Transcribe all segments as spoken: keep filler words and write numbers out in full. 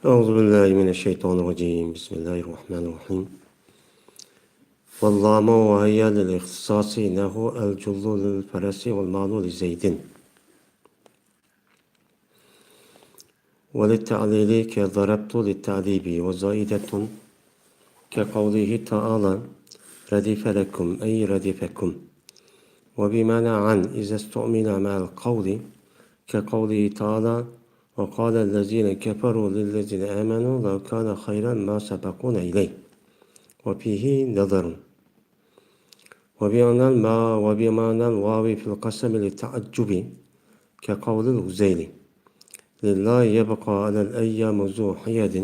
أعوذ بالله من الشيطان الرجيم. بسم الله الرحمن الرحيم. واللام وهي للاختصاص نحو الجل للفرس والمال لزيد. وللتعليل كضربت للتعذيب، وزائدة كقوله تعالى: ردف لكم، أي ردفكم. وبمعنى عن إذا استعمل مع القول، كقوله تعالى: وقال الذين كفروا للذين آمنوا لو كان خيرا ما سبقونا إليه. وفيه نظر. وبمعنى الما-، وبمعنى الواو في القسم للتعجب، كقول الهذيل: لله يبقى على الأيام ذو حياد،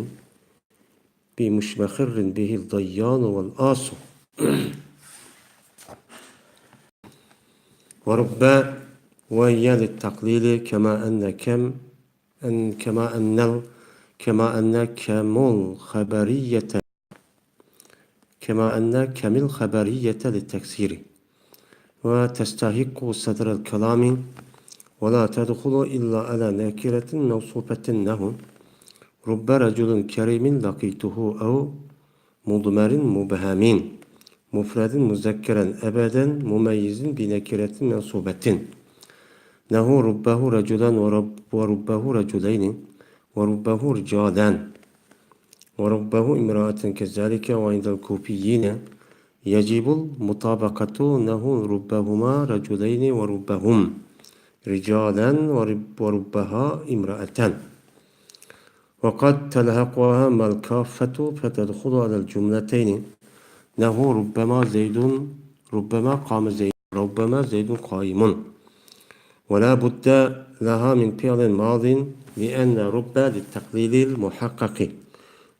بمشمخر به الضيان والآس. ورب وهي للتقليل، كما أن كم، أن، كما أن ال-، كما أن كم الخبرية، كما أن كم الخبرية للتكسير، وتستحق صدر الكلام، ولا تدخل إلا على نكرة موصوفة نحو: رب رجل كريم لقيته، أو مضمر مبهم، مفرد مذكرا أبدا مميز بنكرة منصوبة، نحو ربه رجلا ورب-، وربه رجلين، وربه رجالا، وربه امرأة كذلك. وعند الكوفيين يجب المطابقة، نحو ربهما رجلين وربهم رجالا ورب-، وربها امرأة. وقد تلحقها ما الكافة فتدخل على الجملتين، نحو ربما زيد، ربما قام زيد، ربما زيد قائم. ولا بد لها من فعل ماض، لأن رب للتقليل المحقق،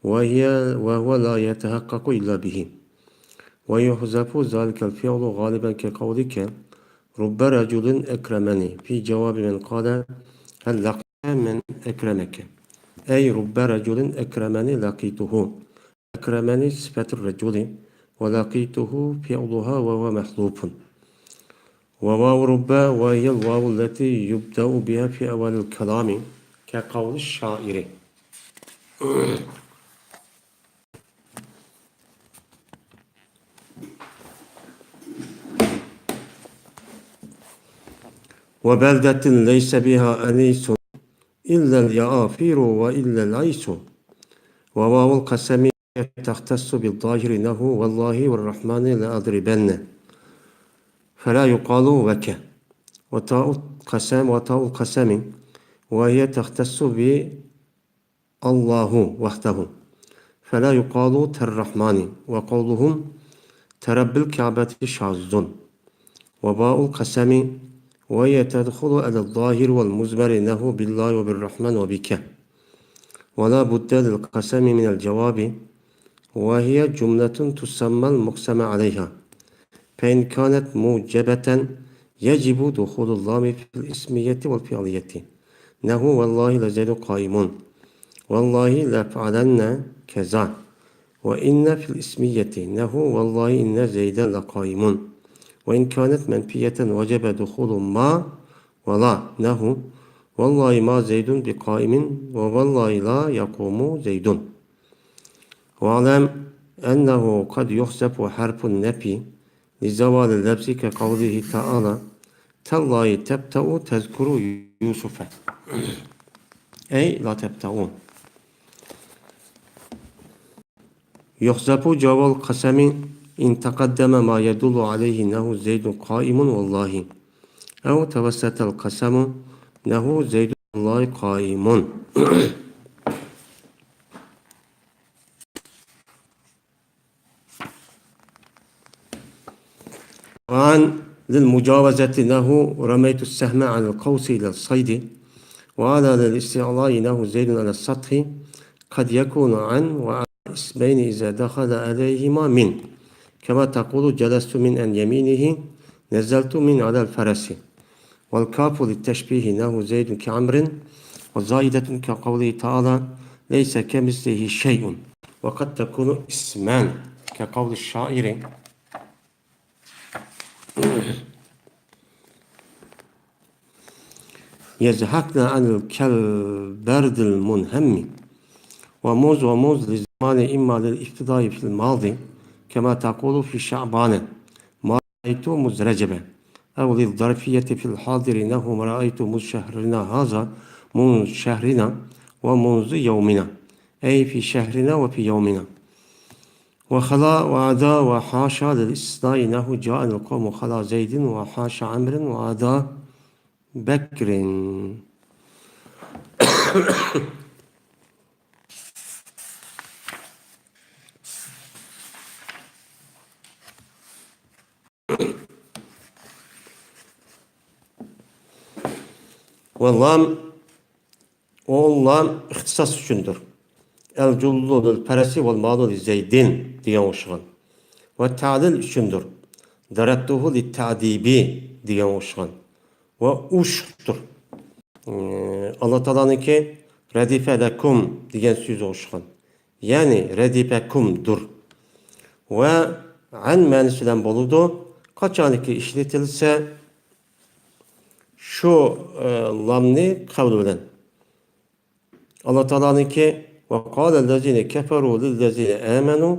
وهي، وهو لا يتحقق إلا به. ويحذف ذلك الفعل غالبا كقولك: رب رجل أكرمني، في جواب من قال: هل لقيت من أكرمك؟ أي رب رجل أكرمني لقيته. أكرمني صفة الرجل، ولقيته فعلها وهو محذوف. وواو رب وهي الواو التي يبدأ بها في أول الكلام، كقول الشاعر. وبلدة ليس بها أنيس إلا اليعافير وإلا العيس. وواو القسم تختص بالظاهر نحو والله والرحمن لأضربن، فلا يقال وك. وتاء القسم، وتاء القسم وهي تختص ب الله وحده، فلا يقال تالرحمن، وقولهم ترب الكعبة شاذ. وباء القسم وهي تدخل على الظاهر والمضمر نحو بالله وبالرحمن وبك. ولا بد للقسم من الجواب، وهي جملة تسمى المقسم عليها. فإن كانت موجبة يجب دخول اللام في الاسمية والفعلية، نحو والله لزيد قائم، والله لأفعلن كذا. وإن في الاسمية، نحو والله إن زيدا لقائم. وإن كانت منفية وجب دخول ما ولا، نحو والله ما زيد بقائم، ووالله لا يقوم زيد. واعلم أنه قد يحذف حرف النفي لزوال اللبس كقوله تعالى: تالله تفتأ تذكر يوسف. أي لا تفتأ. يحذف جواب القسم إن تقدم ما يدل عليه نحو زيد قائم والله، أو توسط القسم نحو زيد والله قائم. وعن للمجاوزة نحو رميت السهم على القوس إلى الصيد، وعلى للاستعلاء نحو زيد على السطح، قد يكون عن وعلى اسمين إذا دخل عليهما من، كما تقول جلست من عن يمينه، نزلت من على الفرس. والكاف للتشبيه نحو زيد كعمرو، وزائدة كقوله تعالى: ليس كمثله شيء. وقد تكون اسما كقول الشاعر: يزحفن عن الكالبرد المنهم، ومنذ ومنذ للزمان إما للابتداء في الماضي كما تقول في شعبان ما رأيت مذ رجب، أو للظرفية في الحاضر نحو ما رأيت مذ شهرنا هذا، منذ شهرنا، ومنذ يومنا، أي في شهرنا وفي يومنا. وخلا وعدا وحاشا للاستثناء نحو جاءني القوم خلا زيد وحاشا عمرو وعدا بكر. ۋە لام، ئۇ لام ئىختىساس ئۈچۈندۇر. ئەل جۇللۇ لىل پەرەسى ۋەل مالۇ لى زەيدىن دېگەن ئوخشىغان. ۋە تەلىل ئۈچۈندۇر. دەرەتتۇھۇ لى تەدىبى دېگەن ئوخشىغان. ۋە ئۇشۇقتۇر. ئاللا تائالانىڭكى رەدىفە لەكۇم دېگەن سۆزى ئوخشىغان. يەنى رەدىفەكۇمدۇر. ۋە ئەن مەنىسى بىلەن بولىدۇ. قاچانكى ئىشلىتىلسە، شۇ، ئە، لامنى قەۋل بىلەن. ئاللا تائالانىڭكى، وقال الذين كفروا للذين آمنوا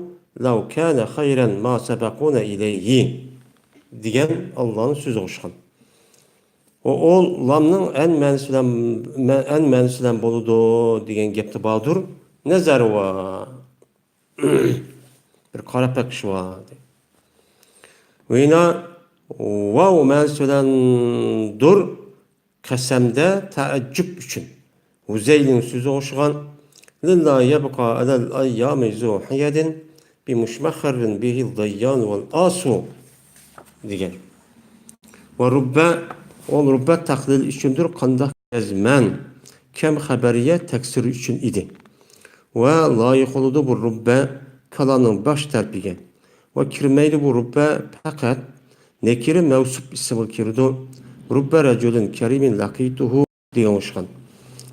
لو كان خيرا ما سبقونا إليه دېگەن ئاللانىڭ سۆزىگە ئوخشىغان. ئۇ، ئۇ لامنىڭ ئەن مەنىسى بىلەن، مە-، ئەن مەنىسى بىلەن بولىدۇ دېگەن گەپتە باردۇر. نەزەر ۋا. بىر قارا پەكىش ۋا. ۋىنا ۋاۋ مەنىسى بىلەندۇر. قەسەمدە تەئەججۈب ئۈچۈن. ھۇزەيلنىڭ سۆزىگە ئوخشىغان. لىللا يەبقا ئەلەل ئەييامى زۇ ھىيەدىن بىمۇشمەخەررىن بىھىل دەييان ۋەل ئاسۇ دېگەن. ۋە رۇببە، ئول رۇببە تەقلىل ئۈچۈندۇر، قانداق جەزمەن، كەم خەبەرىيە تەكسىر ئۈچۈن ئىدى. ۋە لايىق بولىدۇ بۇ رۇببە كالامنىڭ باش تەرىپىگە. ۋە كىرمەيدۇ بۇ رۇببە پەقەت نەكىرە مەۋسۇپ ئىسىمغا كىرىدۇ. رۇببە رەجۇلىن كەرىمىن لەقىتۇھۇ دېگەن ئوخشىغان.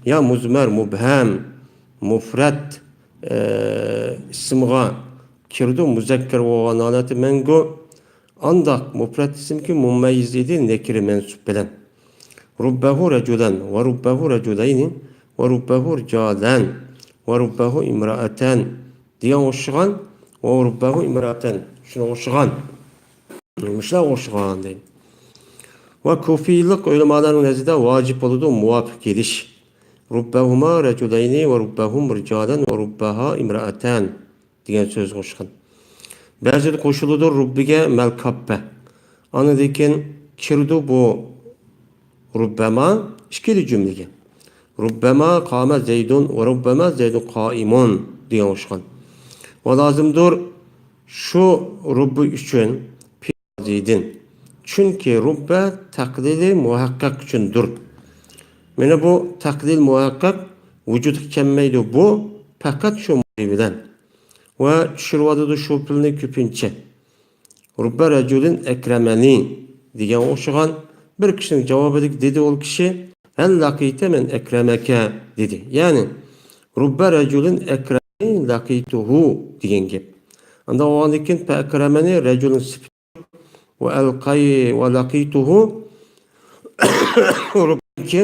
يا مۇزمەر، مۇبھەم، مۇفرەت، ئە، ئىسىمغا كىرىدۇ، مۇزەككەر بولغان ھالەتتە مەڭگۈ. ئانداق مۇپرەت ئىسىمكى مۇمەييىز ئىدى نەكىرە مەنسۇپ بىلەن. رۇببەھۇ رەجۇلەن ۋە رۇببەھۇ رەجۇلەينى ۋە رۇببەھۇ رىجالەن ۋە رۇببەھۇ ئىمرائەتەن دېگەن ئوخشىغان، ۋە رۇببەھۇ ئىمرائەتەن شۇنىڭغا ئوخشىغان. مۇشۇلارغا ئوخشىغان دەيدۇ. ۋە كۇفىيلىق ئۆلىمالارنىڭ نەزىرىدە ۋاجىپ بولىدۇ مۇۋاپىق كېلىش. رۇببەھۇما رەجۇلەينى ۋە رۇببەھۇم رىجالەن ۋە رۇببەھا ئىمرائەتەن دېگەن سۆزگە ئوخشىغان. بەزىدە قوشۇلىدۇ رۇببىگە مەلكاپپە. ئاندىن كېيىن كىرىدۇ بۇ رۇببەما ئىككىلا جۈملىگە. رۇببەما قامە زەيدۇن ۋە رۇببەما زەيدۇن قائىمۇن دېگەن ئوخشىغان. ۋە لازىمدۇر شۇ رۇببى ئۈچۈن زەيدىن. چۈنكى رۇببە تەقلىلى مۇھەققەق ئۈچۈندۇر. مانا بۇ تەقلىل مۇھەققەق ۋۇجۇدقا كەلمەيدۇ. بۇ پەقەت شۇ مانا بىلەن. ۋە چۈشۈرۈۋاتىدۇ شۇ پېئىلنى كۆپىنچە. رۇببە رەجۇلىن ئەكرەمەنى دېگەنگە ئوخشىغان بىر كىشىنىڭ جاۋابىدىكى دېدى ئۇ كىشى، ھەل لەقىتە مەن ئەكرەمەكە دېدى. يەنى، رۇببە رەجۇلىن ئەكرەمەنى لەقىتۇھۇ دېگەن گەپ. ئانداق بولغاندىن كېيىن، فەئەكرەمەنى رەجۇلىن سۈپىتى ۋە ئەلقەي ۋە لەقىتۇھۇ رۇببىنىڭكى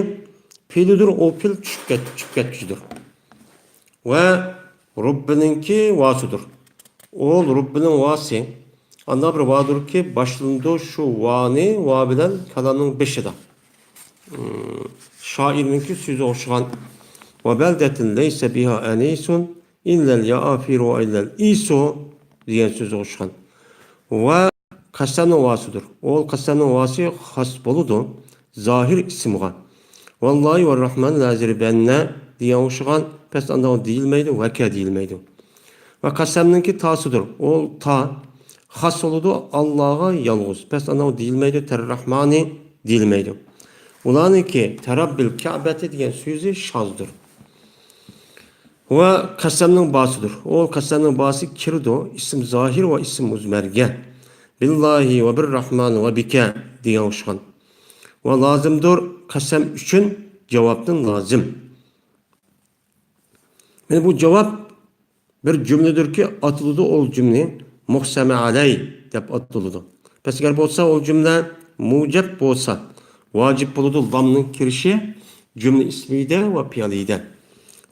پېئىلىدۇر، ئۇ پېئىل چۈشۈپ كەت-، چۈشۈپ كەتكۈچىدۇر. ۋە رۇببىنىڭكى ۋاسىدۇر. ئۇ رۇببىنىڭ ۋاسى. ئانداق بىر ۋادۇركى، باشلىنىدۇ شۇ ۋانى، ۋا بىلەن كالامنىڭ بېشىدا. شائىرنىڭكى سۆزىگە ئوخشىغان. ۋە بەلدەتىن لەيسە بىھا ئەنىسۇن ئىللەل يائافىرۇ ۋە ئىللەل ئىسۇ دېگەن سۆزىگە ئوخشىغان. ۋە قەسەمنىڭ ۋاسىدۇر. ئۇ قەسەمنىڭ ۋاسى خاس بولىدۇ زاھىر ئىسىمغا. ۋاللاھى ۋەرراھمان لەزىربەننە دېگەن ئوخشىغان، پەس ئانداق دېيىلمەيدۇ، ۋەكە دېيىلمەيدۇ. ۋە قەسەمنىڭكى تاسىدۇر. ئۇ تا خاس بولىدۇ ئاللاغا يالغۇز. پەس ئانداق دېيىلمەيدۇ، تەررەھمانى دېيىلمەيدۇ. ئۇلارنىڭكى تەرەببىل كەبەتى دېگەن سۆزى شازدۇر. ۋە قەسەمنىڭ باسىدۇر. ئۇ قەسەمنىڭ باسى كىرىدۇ ئىسىم زاھىر ۋە ئىسىم مۇزمەرگە. بىللاھى ۋە بىرراھمان ۋە بىكە دېگەن ئوخشىغان. ۋە لازىمدۇر قەسەم ئۈچۈن جاۋابتىن لازىم. مانا بۇ جاۋاب بىر جۈملىدۇركى، ئاتىلىدۇ ئۇ جۈملە مۇقسەمە ئەلەي دەپ ئاتىلىدۇ. بەس ئەگەر بولسا ئۇ جۈملە مۇجەب بولسا، ۋاجىپ بولىدۇ لامنىڭ كىرىشى جۈملە ئىسمىدە ۋە پېئىلىدە.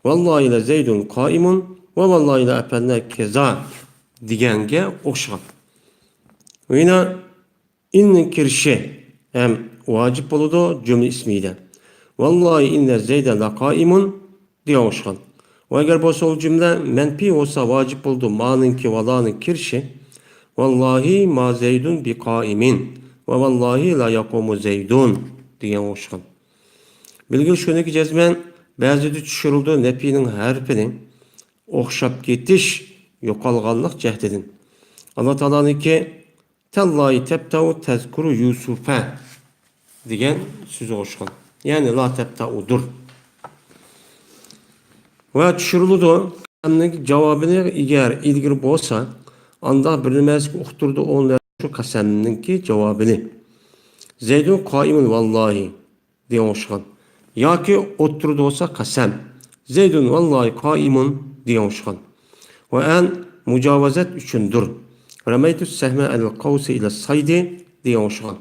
ۋاللاھى لە زەيدۇن قائىمۇن ۋە ۋاللاھى لە ئەپەلنە كەزا دېگەنگە ئوخشىغان. يەنە ئىننىڭ كىرىشى ھەم ۋاجىپ بولىدۇ جۈملە ئىسمىيدە. ۋاللاھى ئىننە زەيدە لە قائىمۇن دېگەن ئوخشىغان. ۋە ئەگەر بولسا ئۇ جۈملە مەنپىي بولسا ۋاجىپ بولىدۇ مانىڭكى ۋالانىڭ كىرىشى. ۋاللاھى ما زەيدۇن بى قائىمىن ۋە ۋاللاھى لا يەقۇمۇ زەيدۇن دېگەن ئوخشىغان. بىلگىلى شۇنىكى جەزمەن بەزىدە چۈشۈرۈلىدۇ نەپىنىڭ ھەرپىنى ئوخشاپ كېتىش يوقالغانلىق جەھىتىدىن. ئاللا تائالانىڭكى تاللاھى تەپتەئۇ تەزكۇرۇ يۇسۇفە دېگەن سۆزىگە ئوخشىغان. يەنى لا تەپتەئۇدۇر. ۋە چۈشۈرۈلىدۇ. قەسەمنىڭ جاۋابىنى ئەگەر ئىلگىرى بولسا، ئانداق بىر نېمە ئۇقتۇرىدۇ ئۇ شۇ قەسەمنىڭكى جاۋابىنى. زەيدۇن قائىمۇن ۋاللاھى دېگەن ئوخشىغان. ياكى ئوتتۇرىدا بولسا قەسەم. زەيدۇن ۋاللاھى قائىمۇن دېگەن ئوخشىغان. ۋە ئەن مۇجاۋەزەت ئۈچۈندۇر. رەمەيتۇ سەھمە ئەلەل قەۋسى ئىلە سايدى دېگەن ئوخشىغان.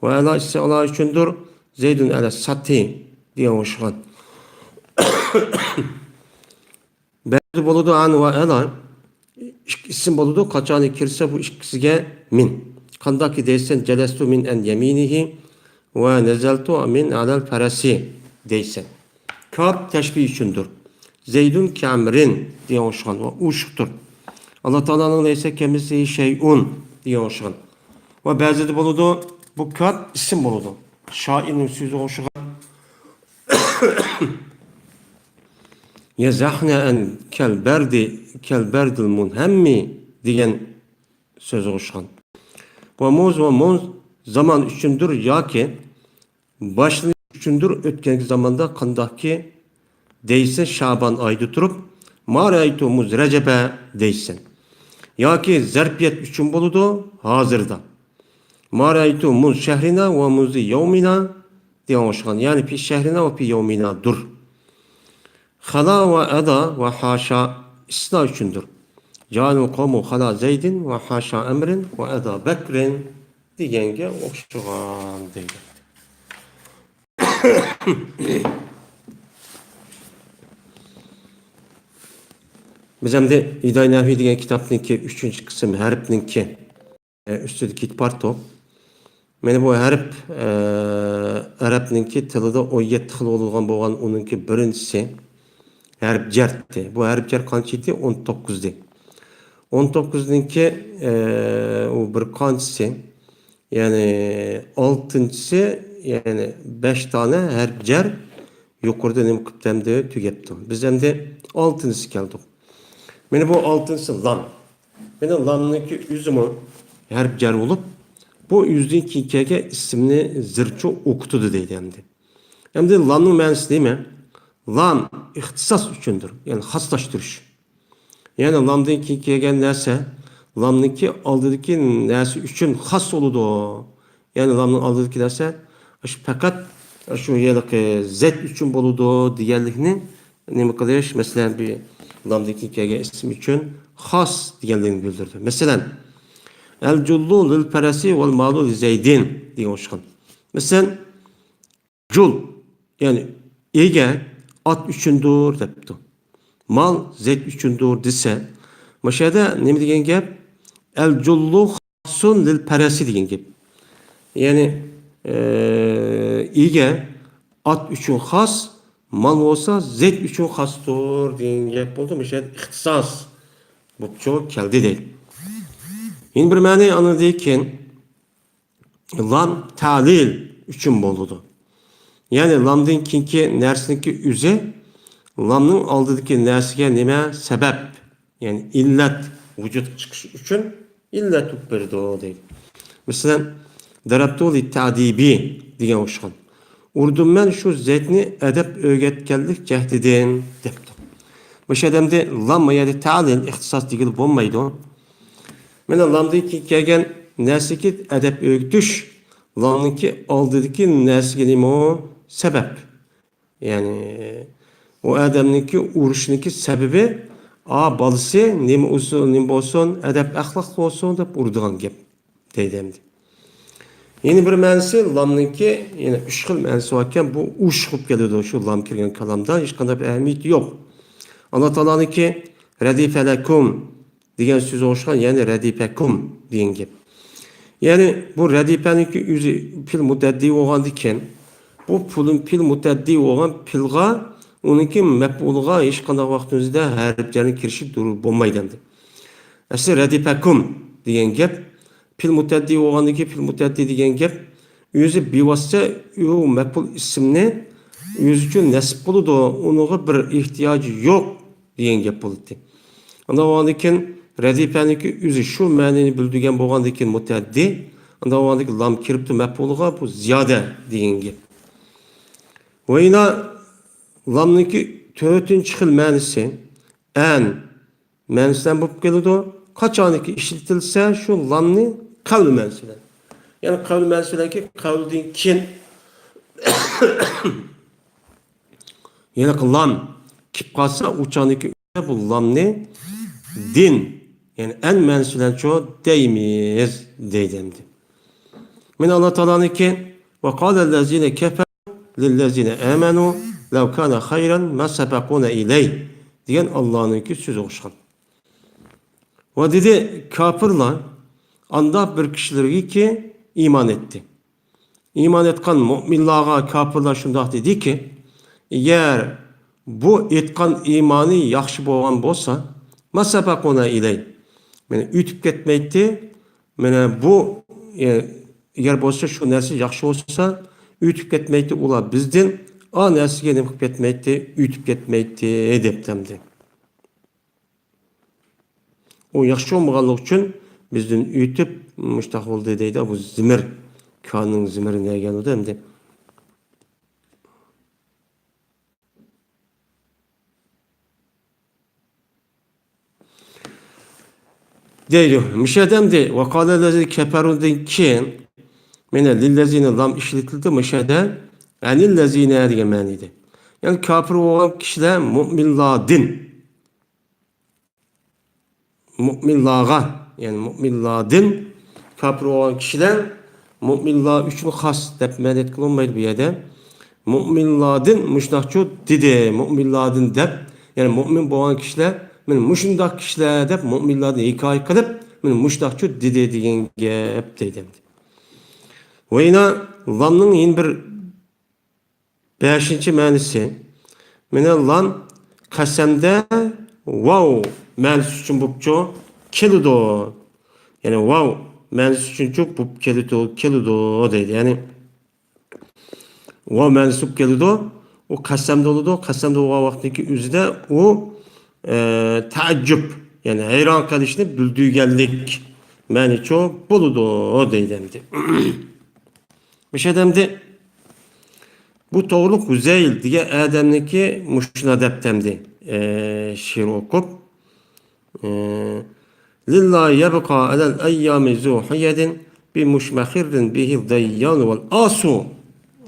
ۋە ئەلا ئىستىئلا ئۈچۈندۇر. زەيدۇن ئەلە ساتى دېگەن ئوخشىغان. بەزى بولىدۇ ئەن ۋە ئەلا ئىككى ئىسىم بولىدۇ، قاچانى كىرسە بۇ ئىككىسىگە مىن. قانداقكى دەيسەن، جەلەستۇ مىن ئەن يەمىنىھى ۋە نەزەلتۇ مىن ئەلەل پەرەسى دەيسەن. كاپ تەشبىھ ئۈچۈندۇر. زەيدۇن كەمرىن دېگەن ئوخشىغان ۋە ئۇشۇقتۇر. ئاللا تائالانىڭ لەيسە كەمىسلىھى شەيئۇن دېگەن ئوخشىغان. ۋە بەزىدە بولىدۇ، بۇ كاپ ئىسىم بولىدۇ. شائىرنىڭ سۆزىگە ئوخشىغان. يەزەھنە ئەن كەلبەردى، كەلبەردىل مۇنھەممى دېگەن سۆزىگە ئوخشىغان. ۋە مۇز ۋە مۇنز زامان ئۈچۈندۇر ياكى باشلىنىش ئۈچۈندۇر ئۆتكەنكى زاماندا قانداقكى دەيسەن شابان ئايدا تۇرۇپ، ما رەيتۇ مۇز رەجەبە دەيسەن. ياكى زەرپىيەت ئۈچۈن بولىدۇ ھازىردا. ما رەيتۇ مۇز شەھرىنا ۋە مۇز يەۋمىنا دېگەن ئوخشىغان. يەنى پى شەھرىنا ۋە پى يەۋمىنا دۇر. خەلا ۋە ئەدا ۋە ھاشا ئىستىسنا ئۈچۈندۇر. جائەل قومۇ خەلا زەيدىن ۋە ھاشا ئەمرىن ۋە ئەدا بەكرىن دېگەنگە ئوخشىغان دەيدۇ. بىز ئەمدى ھىدايە نەھۋى دېگەن كىتابنىڭكى ئۈچىنچى قىسىم ھەرپنىڭكى ئۈستىدە كېتىپ بارتۇق. مانا بۇ ھەرپ، ئە، ئەرەبنىڭكى تىلىدا ئون يەتتە خىل بولغان، بولغان ئۇنىڭكى بىرىنچىسى ھەرپ جەردى. بۇ ھەرپ جەر قانچە ئىدى؟ ئون توققۇز ئىدى. ئون توققۇزنىڭكى، ئە، ئۇ بىر قانچىسى، يەنى ئالتىنچىسى، يەنى بەش دانە ھەرپ جەر يۇقىرىدا نېمە قىپتۇ ئەمدى تۈگەپتۇ. بىز ئەمدى ئالتىنچىسى كەلدۇق. مانا بۇ ئالتىنچىسى لام. مانا لامنىڭكى ئۆزىمۇ ھەرپ جەر بولۇپ، بۇ ئۆزىدىن كېيىن كەلگەن ئىسىمنى زىرچۇ ئوقۇتىدۇ دەيدۇ ئەمدى. ئەمدى لامنىڭ مەنىسى نېمە؟ لام ئىختىساس ئۈچۈندۇر، يەنى خاسلاشتۇرۇش. يەنى لامدىن كېيىن كەلگەن نەرسە لامنىڭكى ئالدىدىكى نەرسە ئۈچۈن خاس بولىدۇ. يەنى لامنىڭ ئالدىدىكى نەرسە ئاشۇ پەقەت ئاشۇ ھېلىقى زەيت ئۈچۈن بولىدۇ دېگەنلىكنى نېمە قىلىش؟ مەسىلەن، بىر لامدىن كېيىن كەلگەن ئىسىم ئۈچۈن خاس دېگەنلىكنى بىلدۈرىدۇ. مەسىلەن، ئەل جۇللۇ لىل پەرەسى ۋەل مالۇ لى زەيدىن دېگەن ئوخشىغان. مەسىلەن، جۇل، يەنى ئىگە ئات ئۈچۈندۇر دەپتۇ. مال زەيت ئۈچۈندۇر دېسە، مۇشۇ يەردە نېمە دېگەن گەپ؟ ئەل جۇللۇ خاسسۇن لىل پەرەسى دېگەن گەپ. يەنى، ئە، ئىگە ئات ئۈچۈن خاس، مال بولسا زەيت ئۈچۈن خاستۇر دېگەن گەپ بولدى. مۇشۇ يەردە ئىختىساس بوپچۇ كەلدى دەيدۇ. يەنە بىر مەنى ئاندىن كېيىن لام تەلىل ئۈچۈن بولىدۇ. يەنى لامدىن كېيىنكى نەرسىنىڭكى ئۆزى لامنىڭ ئالدىدىكى نەرسىگە نېمە سەۋەب؟ يەنى ئىللەت ۋۇجۇدقا چىقىش ئۈچۈن ئىللەت بولۇپ بېرىدۇ دەيدۇ. مەسىلەن، دەرەبتۇ لىتتەدىبى دېگەن ئوخشىغان. ئۇردۇم مەن شۇ زەيتنى ئەدەپ ئۆگەتكەنلىك جەھىتىدىن دەپتۇ. مۇشۇ ئادەمدە لام يەنى تەلىل ئىختىساس دېگىلى بولمايدۇ. مانا لامدىن كېيىن كەلگەن نەرسىگە ئەدەپ ئۆگىتىش، لامنىڭكى ئالدىدىكى نەرسىگە نېمە ئۇ؟ سەۋەب. يەنى ئۇ ئادەمنىڭكى ئۇرۇشنىڭكى سەۋەبى، ئا، بالىسى نېمە ئۇسۇل، نېمە بولسۇن، ئەدەپ ئەخلاق بولسۇن دەپ ئۇرىدىغان گەپ دەيدۇ ئەمدى. يەنە بىر مەنىسى لامنىڭكى يەنە ئۈچ خىل مەنىسى باركەن، بۇ ئۇش بولۇپ كېلىدۇ شۇ لام كىرگەن كالامدا، ھېچقانداق بىر ئەھمىيىتى يوق. ئاللا تائالانىڭكى رەدىفە لەكۇم دېگەن سۆزى ئوخشىغان، يەنى رەدىپەكۇم دېگەن گەپ. يەنى بۇ رەدىپەنىڭكى ئۆزى پېئىل مۇتەئەددى بولغاندىكىن، بۇ پېئىل، پېئىل مۇتەئەددى بولغان پېئىلغا، ئۇنىڭكى مەپئۇلىغا ھېچقانداق ۋاقىتنىڭ ئۆزىدە ھەرپ جەرنىڭ كىرىشى دۇرۇس بولمايدۇ ئەمدى. ئەسلى رەدىپەكۇم دېگەن گەپ، پېئىل مۇتەئەددى بولغاندىكىن، پېئىل مۇتەئەددى دېگەن گەپ ئۆزى بىۋاسىتە ئۇ مەپئۇل ئىسىمنى ئۆزى ئۈچۈن نەسب قىلىدۇ، ئۇنىڭغا بىر ئېھتىياجى يوق دېگەن گەپ بولىدۇ. ئاندىن بولغاندىكىن رەدىپەنىڭكى ئۆزى شۇ مەنىنى بىلدۈرگەن بولغاندىكىن مۇتەئەددى، ئاندىن بولغاندىكىن لام كىرىپتۇ مەپئۇلىغا، بۇ زىيادە دېگەن گەپ. ۋە يەنە لامنىڭكى تۆتىنچى خىل مەنىسى ئەن مەنىسى بىلەن بولۇپ كېلىدۇ. قاچانكى ئىشلىتىلسە، شۇ لامنى قەۋل مەنىسى بىلەن. يەنى قەۋل مەنىسى بىلەنكى، قەۋلدىن كېيىن ھېلىقى لام كېلىپ قالسا، ئۇ چاغدىكى بۇ لامنى دىن، يەنى ئەن مەنىسى بىلەنچۇ دەيمىز دەيدۇ ئەمدى. مانا ئاللا تائالانىڭكى، وقال الذين كفروا للذين آمنوا لو كان خيرا ما سبقونا إليه دېگەن ئاللانىڭكى سۆزى ئوخشىغان. ۋە دېدى كاپىرلار ئانداق بىر كىشىلەرگىكى ئىمان ئېيتتى. ئىمان ئېيتقان مۆمىنلارغا كاپىرلار شۇنداق دېدىكى، ئەگەر بۇ ئېيتقان ئىمانى ياخشى بولغان بولسا، ما سەبەقۇنا ئىلەي، مانا ئۆتۈپ كەتمەيتتى. مانا بۇ، ئە، ئەگەر بولسا شۇ نەرسە ياخشى بولسا، ئۆتۈپ كەتمەيتتى ئۇلار بىزدىن، ئا نەرسىگە نېمە قىلىپ كەتمەيتتى، ئۆتۈپ كەتمەيتتى دەپتىمدى. ئۇ ياخشى بولمىغانلىقى ئۈچۈن بىزدىن ئۆتۈپ مۇشتاق بولدى دەيدۇ. بۇ زىمىر، كانىڭ زىمىرى دېگەن ئۇدا ئەمدى. دەيدۇ. مۇشەدە ئەمدى ۋەقالەللەزى كەپەرۇدىن كېيىن مانا لىللەزىنە لام ئىشلىتىلدى مۇشەدە. ئەنىللەزىنە دېگەن مەنىدە. يەنى كاپىر بولغان كىشىلەر مۆمىنلاردىن مۆمىنلارغا، يەنى مۆمىنلاردىن كاپىر بولغان كىشىلەر مۆمىنلار ئۈچۈن خاس دەپ مەنە ئېيتقىلى بولمايدۇ بۇ يەردە. مۆمىنلاردىن مۇشۇنداقچۇ دېدى، مۆمىنلاردىن دەپ، يەنى مۆمىن بولغان كىشىلەر، مانا مۇشۇنداق كىشىلەر دەپ مۆمىنلاردىن ھېكايە قىلىپ، مانا مۇشۇنداقچۇ دېدى دېگەن گەپ دەيدۇ. ۋە يەنە لامنىڭ يەنە بىر بەشىنچى مەنىسى، مانا لام قەسەمدە ۋاۋ مەنىسى ئۈچۈن بوپچۇ كېلىدۇ. يەنى ۋاۋ مەنىسى ئۈچۈنچۇ بوپ كېلىدۇ، كېلىدۇ دەيدۇ. يەنى ۋاۋ مەنىسى بوپ كېلىدۇ. ئۇ قەسەمدە بولىدۇ. قەسەمدە بولغان ۋاقىتتىكى ئۆزىدە ئۇ، ئە، تەئەججۈب، يەنى ھەيران قېلىشنى بىلدۈرگەنلىك مەنىچۇ بولىدۇ دەيدۇ ئەمدى. مۇشۇ ئادەمدى بۇ توغرۇلۇق ھۈزەيل دېگەن ئادەمنىڭكى مۇشۇنا دەپتەمدى، ئە، شېئىر ئوقۇپ، ئە، لىللا يەبقا ئەلەل ئەييامى زۇ ھىيەدىن بىمۇشمەخىررىن بىھىل دەييان ۋەل ئاسۇ،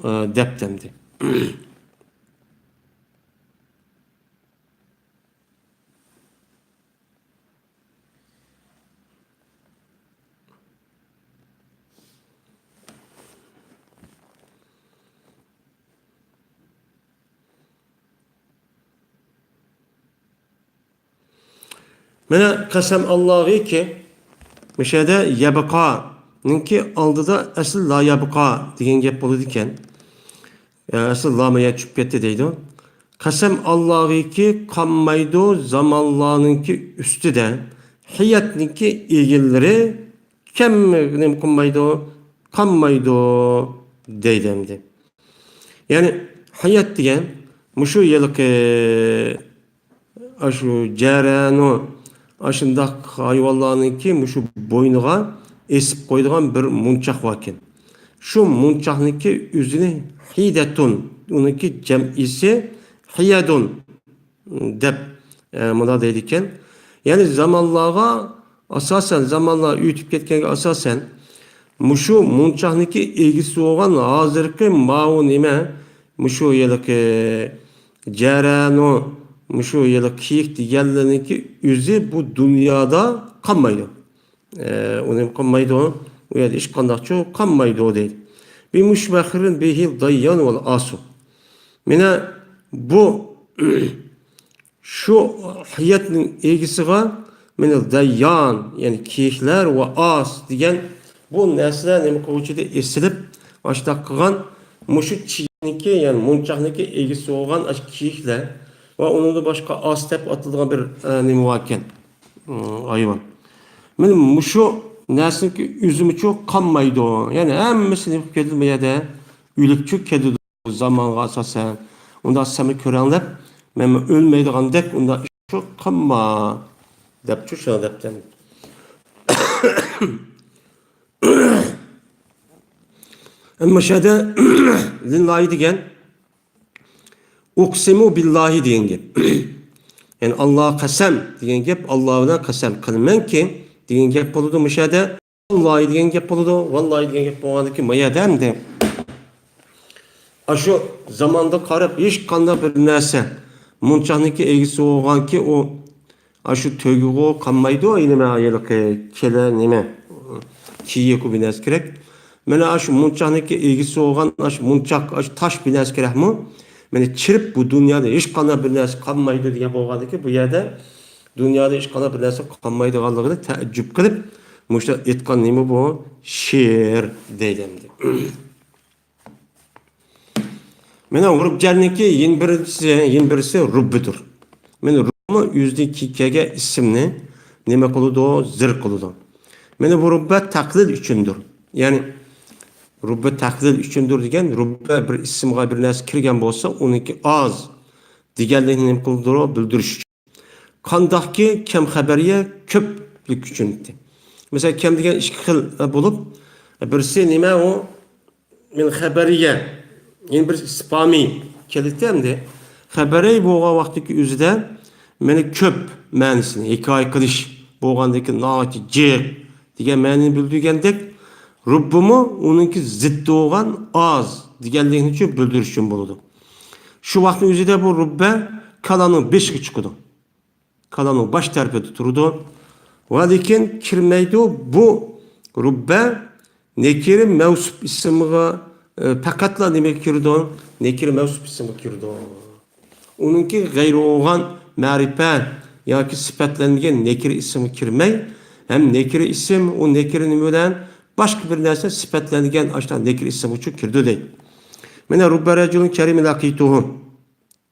ئە، دەپتەمدى. مانا قەسەم ئاللاغىكى، مۇشۇ يەردە يەبقانىڭكى ئالدىدا ئەسلى لا يەبقا دېگەن گەپ بولىدىكەن. ئەسلى لامۇ يە چۈشۈپ كەتتى دەيدۇ. قەسەم ئاللاغىكى قالمايدۇ زامانلارنىڭكى ئۈستىدە، ھاياتنىڭكى ئىگىلىرى كەم نېمە قىلمايدۇ، قالمايدۇ دەيدۇ ئەمدى. يەنى ھايات دېگەن مۇشۇ ھېلىقى ئاشۇ جەرەنۇ، ئاشۇنداق ھايۋانلارنىڭكى مۇشۇ بوينىغا ئېسىپ قويىدىغان بىر مونچاق باركەن. شۇ مونچاقنىڭكى ئۆزىنى ھىدەتۇن، ئۇنىڭكى جەمئىسى ھىيەدۇن دەپ، ئە، مۇنداق دەيدىكەن. يەنى زامانلارغا ئاساسەن، زامانلار ئۆتۈپ كەتكەنگە ئاساسەن، مۇشۇ مونچاقنىڭكى ئىگىسى بولغان ھازىرقى ماۋۇ نېمە، مۇشۇ ھېلىقى جەرەنۇ، مۇشۇ ھېلىقى كېيىك دېگەنلەرنىڭكى ئۆزى بۇ دۇنيادا قالمايدۇ. ئە، ئۇنى قالمايدۇ. ئۇ يەردە ھېچقانداقچۇ قالمايدۇ دەيدۇ. بىمۇشمەخىرىن بىھىل دەييان ۋەل ئاسۇ. مانا بۇ، شۇ ھەيئەتنىڭ ئىگىسىغا مىنەد دەييان، يەنى كېيىكلەر ۋە ئاس دېگەن بۇ نەرسىلەر نېمە قىلغۇچىدى؟ ئېسىلىپ، ئاشۇنداق قىلغان مۇشۇ چىگىنىڭكى، يەنى مونچاقنىڭكى ئىگىسى بولغان ئاشۇ كېيىكلەر ۋە ئۇنىڭدىن باشقا ئاس دەپ ئاتىلىدىغان بىر، ئە، نېمە باركەن، ئىم، ھايۋان. مانا مۇشۇ نەرسىنىڭكى ئۆزىمۇچۇ قالمايدۇ. يەنى ھەممىسى نېمە قىلىپ كېتىدۇ بۇ يەردە؟ ئۆلۈپچۇ كېتىدۇ. زامانغا ئاساسەن. ئۇنداق سەنمۇ كۆرەڭلەپ، مەنمۇ ئۆلمەيدىغاندەك ئۇنداق ئىش قىلما، دەپچۇ شۇ دەپتىن. ئەمما شۇ يەردە لىللاھى دېگەن، ئۇقسىمۇ بىللاھى دېگەن گەپ. يەنى ئاللاغا قەسەم دېگەن گەپ، ئاللا بىلەن قەسەم قىلىمەنكى دېگەن گەپ بولىدۇ مۇشۇ يەردە. ۋاللاھى دېگەن گەپ بولىدۇ. ۋاللاھى دېگەن گەپ بولغاندىكى ما يەردە ئەمدى ئاشۇ زاماندا قاراپ ھېچقانداق بىر نەرسە، مونچاقنىڭكى ئىگىسى بولغانكى ئۇ ئاشۇ تۆگىغۇ قالمايدۇ، نېمە ھېلىقى كېلە نېمە، كېيىكۇ بىر نەرسە كېرەك. مانا ئاشۇ مونچاقنىڭكى ئىگىسى بولغان ئاشۇ مونچاق، ئاشۇ تاش بىر نەرسە كېرەكمۇ؟ مانا چىرىپ بۇ دۇنيادا ھېچقانداق بىر نەرسە قالمايدۇ دېگەن بولغاندىكى بۇ يەردە دۇنيادا ھېچقانداق بىر نەرسە قالمايدىغانلىقىنى تەئەججۈپ قىلىپ، مۇشۇ ئېيتقان نېمە بۇ؟ شېئىر دەيدۇ ئەمدى. مانا ھۇرۇپ جەرنىڭكى يەنە بىرسى، يەنە بىرسى رۇببىدۇر. مانا رۇببىمۇ ئۆزىدىن كېيىن كەلگەن ئىسىمنى نېمە قىلىدۇ؟ زىر قىلىدۇ. مانا بۇ رۇببە تەقلىل ئۈچۈندۇر. يەنى رۇببە تەقلىل ئۈچۈندۇر دېگەن، رۇببە بىر ئىسىمغا بىر نەرسە كىرگەن بولسا، ئۇنىڭكى ئاز دېگەنلىكنى نېمە قىلدۇرۇ؟ بىلدۈرۈش ئۈچۈن. قانداقكى كەم خەبەرىيە كۆپلۈك ئۈچۈن. مەسىلەن، كەم دېگەن ئىككى خىل، ئە، بولۇپ، بىرسى نېمە ئۇ؟ مەن خەبەرىيە، يەنە بىر ئىستىپھامى كېلىدۇ ئەمدى. خەبەرىي بولغان ۋاقىتتىكى ئۆزىدە مانا كۆپ مەنىسىنى، ھېكايە قىلىش بولغاندىكى ناھايىتى جىق دېگەن مەنىنى بىلدۈرگەندەك، رۇببىمۇ ئۇنىڭكى زىددى بولغان ئاز دېگەنلىكنى بىلدۈرۈش ئۈچۈن بولىدۇ. شۇ ۋاقىتنىڭ ئۆزىدە بۇ رۇببە كالامنىڭ بېشىغا چىقىدۇ. كالامنىڭ باش تەرىپىدە تۇرىدۇ. ۋە لېكىن كىرمەيدۇ بۇ رۇببە نەكىرە مەۋسۇپ ئىسىمغا، ئە، پەقەتلا نېمىگە كىرىدۇ؟ نەكىرە مەۋسۇپ ئىسىمغا كىرىدۇ. ئۇنىڭكى غەيرى بولغان مەرىپە ياكى سۈپەتلەنگەن نەكىرە ئىسىمغا كىرمەي، ھەم نەكىرە ئىسىم، ئۇ نەكىرە نېمە بىلەن؟ باشقا بىر نەرسە سۈپەتلەنگەن ئاشۇنداق نەكىرە ئىسىمغىچۇ كىرىدۇ دەيدۇ. مانا رۇببە رەجۇلۇن كەرىمۇن لەقىتۇھۇ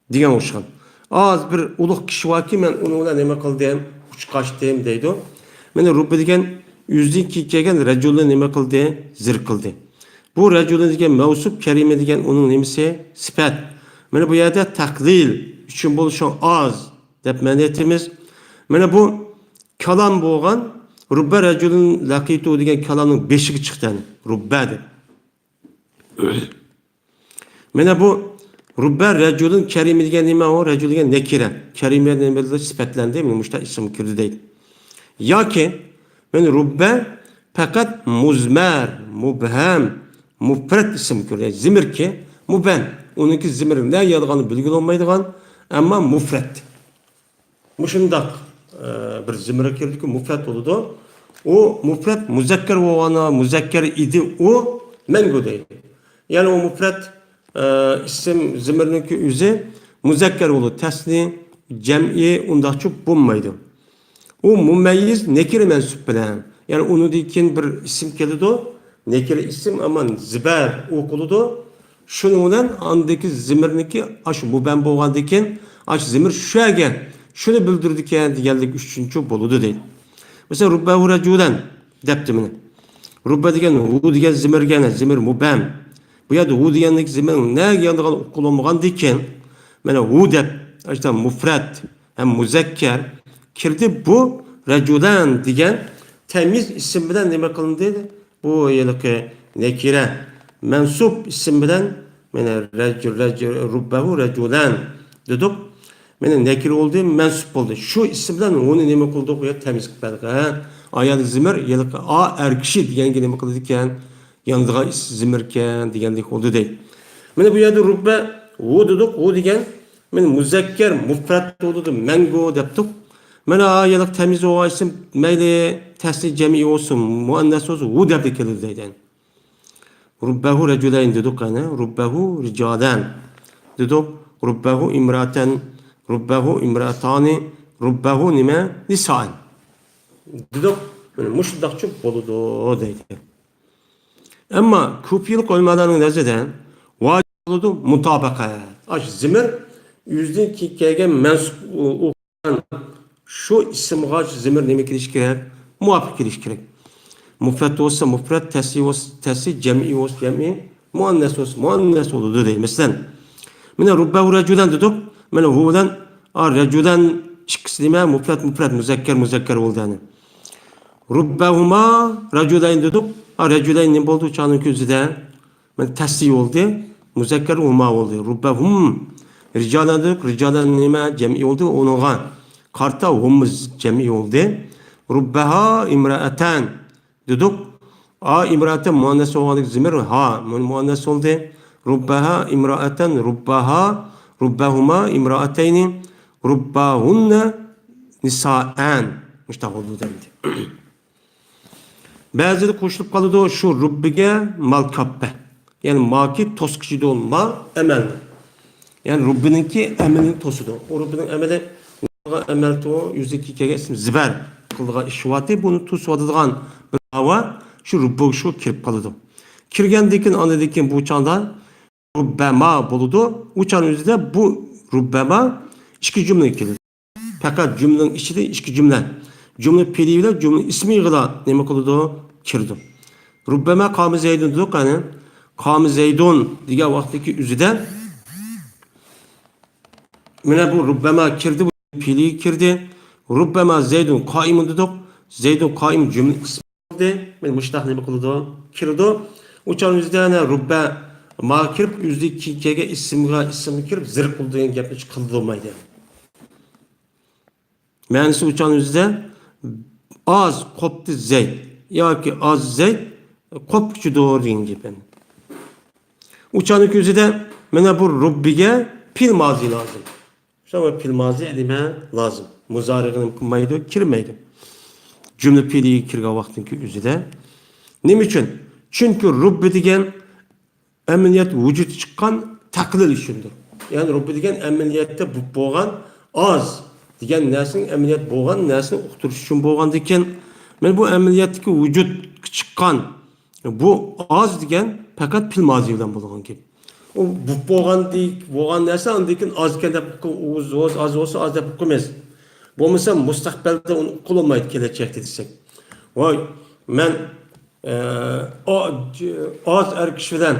دېگەن ئوخشىغان. ئاز بىر ئۇلۇغ كىشى باركى، مەن ئۇنىڭ بىلەن نېمە قىلدىم؟ ئۇچراشتىم دەيدۇ. مانا رۇببە دېگەن ئۆزىدىن كېيىن كەلگەن رەجۇلنى نېمە قىلدى؟ زىر قىلدى. بۇ رەجۇلنى دېگەن مەۋسۇپ، كەرىمە دېگەن ئۇنىڭ نېمىسى؟ سۈپەت. مانا بۇ يەردە تەقلىل ئۈچۈن بولۇشى ئاز دەپ مەنە ئېيتىمىز. مانا بۇ كالام بولغان رۇببە رەجۇلۇن لەقىتۇ دېگەن كالامنىڭ بېشىغا چىقتى، يەنى رۇببە دەپ. مانا بۇ رۇببە رەجۇلۇن كەرىمە دېگەن نېمە ئۇ؟ رەجۇل دېگەن نەكىرە. كەرىمە نېمە بىلەن سۈپەتلەندى؟ مانا مۇشۇنداق ئىسىم كىردى دەيدۇ. ياكى مانا رۇببە پەقەت مۇزمەر، مۇبھەم، مۇپرەت ئىسىم كىردى. يەنى زىمىركى مۇبھەم. ئۇنىڭكى زىمىر نەگە يالغاننى بىلگىلى بولمايدىغان، ئەمما مۇپرەت. مۇشۇنداق، ئە، بىر زىمىرگە كىرىدۇكى مۇپرەت بولىدۇ. ئۇ مۇپرەت مۇزەككەر بولغاندا، مۇزەككەر ئىدى ئۇ، مەنگۇ دەيدۇ. يەنى ئۇ مۇپرەت، ئە، ئىسىم زىمىرنىڭكى ئۆزى مۇزەككەر بولىدۇ. تەسنى، جەمئى ئۇنداقچە بولمايدۇ. ئۇ مۇمەييىز نەكىرە مەنسۇپ بىلەن. يەنى ئۇنىڭدىن كېيىن بىر ئىسىم كېلىدۇ. نەكىرە ئىسىم ئەمما زىبەر ئوقۇلىدۇ. شۇنىڭ بىلەن ئاندىكى زىمىرنىڭكى ئاشۇ مۇبەم بولغاندىن كېيىن، ئاشۇ زىمىر شۇ يەرگە شۇنى بىلدۈرىدىكەن دېگەنلىك ئۈچۈنچۇ بولىدۇ دەيدۇ. مەسىلەن، رۇببەھۇ رەجۇلەن دەپتۇ مانا. رۇببە دېگەن ھۇ دېگەن زىمىرگە، زىمىر مۇبەم. بۇ يەردە ھۇ دېگەنلىك زىمىر نەگە يانىدىغان ئۇقۇلۇنمىغاندىن كېيىن، مانا ھۇ دەپ، ئاشۇ مۇپرەت ھەم مۇزەككەر كىردى. بۇ رەجۇلەن دېگەن تەميىز ئىسىم بىلەن نېمە قىلىندى؟ بۇ ھېلىقى نەكىرە مەنسۇب ئىسىم بىلەن، مانا، رەج-، رەج-، رۇببەھۇ رەجۇلەن دېدۇق. مانا، نەكىرە بولدى، مەنسۇب بولدى. شۇ ئىسىم بىلەن ئۇنى نېمە قىلدۇق؟ بۇ يەردە تەميىز قىلىپ بەردۇق. ھە؟ ئايال زىمىر، ھېلىقى ئا ئەر كىشى دېگەنگە نېمە قىلىدىكەن؟ يانىدىغان ئىس-، زىمىركەن دېگەندەك بولدى دەيدۇ. مانا بۇ يەردە رۇببەھۇ دېدۇق، ھۇ دېگەن، مانا، مۇزەككەر، مۇپرەت بولىدۇ، مەنگۇ دەپتۇق. مانا، ھېلىقى تەميىز بولغان ئىسىم، مەيلى تەسنىيە جەمئىي بولسۇن، مۇئەننەس بولسۇن، ھۇ دەپلا كېلىدۇ دەيدۇ. رۇببەھۇ رەجۇلەين دېدۇق، يەنى رۇببەھۇ رىجالەن دېدۇق، رۇببەھۇ ئىمراتەن ربه امرأتان، ربه نېمە؟ نساء. دېدۇق، مانا مۇشۇنداقچۇ بولىدۇ دەيدۇ. ئەمما كۇپىيىلىق ئۆلىمالارنىڭ نەزىرىدە ۋاجىپ بولىدۇ مۇتابىقەت. ئاش زىمىر ئۆزىدىن كېيىن كەلگەن مەنسۇپ ئۇ، ئۇ شۇ ئىسىمغا زىمىر نېمە كېلىشى كېرەك؟ مۇۋاپىق كېلىشى كېرەك. مۇپرەت بولسا مۇپرەت، تەسنىي بولسا تەسنىي، جەمئىي بولسا جەمئىي، مۇئەننەس بولسا مۇئەننەس بولىدۇ دەيمىز. مەسىلەن، مانا رۇببەھۇ رەجۇلەن دېدۇق. مانا ھۇ بىلەن، ئا، رەجۇلەن ئىككىسى نېمە؟ مۇپرەت، مۇپرەت، مۇزەككەر، مۇزەككەر بولدى يەنى. رۇببەھۇما رەجۇلەين دېدۇق. ئا، رەجۇلەين نېمە بولدى؟ ئۇ چاغنىڭ كۆزىدە مانا تەسنىي بولدى. مۇزەككەر ھۇما بولدى. رۇببەھۇم رىجالەن دېدۇق. رىجالەن نېمە؟ جەمئىي بولدى. ئۇنىڭغا قارىتا ھۇم جەمئىي بولدى. رۇببەھا ئىمرەئەتەن دېدۇق. ئا، ئىمرائەتەن مۇئەننەس بولغاندىكىن زىمىر ھا، مۇ-، مۇئەننەس بولدى. رۇببەھا ئىمرائەتەن، رۇببەھا، رۇببەھۇما ئىمرائەتەينى، رۇببەھۇننە نىسائەن. مۇشۇنداق بولدى دەمدى. بەزىدە قوشۇلۇپ قالىدۇ شۇ رۇببىگە مال كاپپە. يەنى ماكى توسقۇچىدۇ ما ئەمەلنى. يەنى رۇببىنىڭكى ئەمىلىنى توسىدۇ. ئۇ رۇببىنىڭ ئەمىلى ئەمەلتۇ يۈزىكى كەلگەن ئىسىم زىبەر قىلىدىغان ئىش بارتى، بۇنى توسۇۋاتىدىغان بىر ھاۋا شۇ رۇببىغا شۇ كىرىپ قالىدۇ. كىرگەندىن كېيىن، ئاندىن كېيىن بۇ چاغدا رۇببەما بولىدۇ. ئۇ چاغنىڭ ئۆزىدە بۇ رۇببەما ئىككى جۈملىگە كېلىدۇ. پەقەت جۈملىنىڭ ئىچىدە ئىككى جۈملە. جۈملە پېئلى بىلەن جۈملە ئىسمىغىلا نېمە قىلىدۇ؟ كىرىدۇ. رۇببەما قامە زەيدۇن دېدۇق، قېنى. قامە زەيدۇن دېگەن ۋاقىتتىكى ئۆزىدە مانا بۇ رۇببەما كىردى، بۇ پېئلىگە كىردى. رۇببەما زەيدۇن قائىمۇن دېدۇق. زەيدۇن قائىم جۈملە ئىسمى بولدى. مانا مۇشۇنداق نېمە قىلىدۇ؟ كىرىدۇ. ئۇ چاغ ئۆزىدە يەنە رۇببەما كىرىپ، ئۆزىدىكى كەلگەن ئىسىمغا ئىسىمغا كىرىپ زىر قىلىدۇ دېگەن گەپنى قىلدۇرمايدۇ. مەنىسى ئۇ چاغنىڭ ئۆزىدە ئاز قوپتى زەيد ياكى ئاز زەيد قوپقۇچىدۇر دېگەن گەپ ئەمدى. ئۇ چاغنىڭ ئۆزىدە مانا بۇ رۇببىگە پېئىل مازى لازىم. شۇڭا پېئىل مازى نېمە لازىم؟ مۇزارىغا نېمە قىلمايدۇ؟ كىرمەيدۇ. جۈملە پېئلىگە كىرگەن ۋاقىتنىڭكى ئۆزىدە. نېمە ئۈچۈن؟ چۈنكى رۇببى دېگەن ئەمەلىيەت ۋۇجۇدقا چىققان تەقلىل ئۈچۈندۇر. يەنى رۇببى دېگەن ئەمەلىيەتتە بولۇپ بولغان ئاز دېگەن نەرسىنىڭ ئەمەلىيەت بولغان نەرسىنى ئۇقتۇرۇش ئۈچۈن بولغاندىكىن، مانا بۇ ئەمەلىيەتتىكى ۋۇجۇدقا چىققان بۇ ئاز دېگەن پەقەت پېئىل مازى بىلەن بولىدىغان گەپ. ئۇ بولۇپ بولغاندىكى، بولغان نەرسە ئاندىن كېيىن ئاز ئىكەن دەپ ئۇقۇ-، ئۇز-، ئۇز-، ئاز بولسا ئاز دەپ ئۇقىمىز. بولمىسا مۇستەقبەلدە ئۇنى ئۇقۇلمايدۇ كېلەچەكتە دېسەك. ۋاي، مەن ئە، ئا-، ئاز ئەر كىشى بىلەن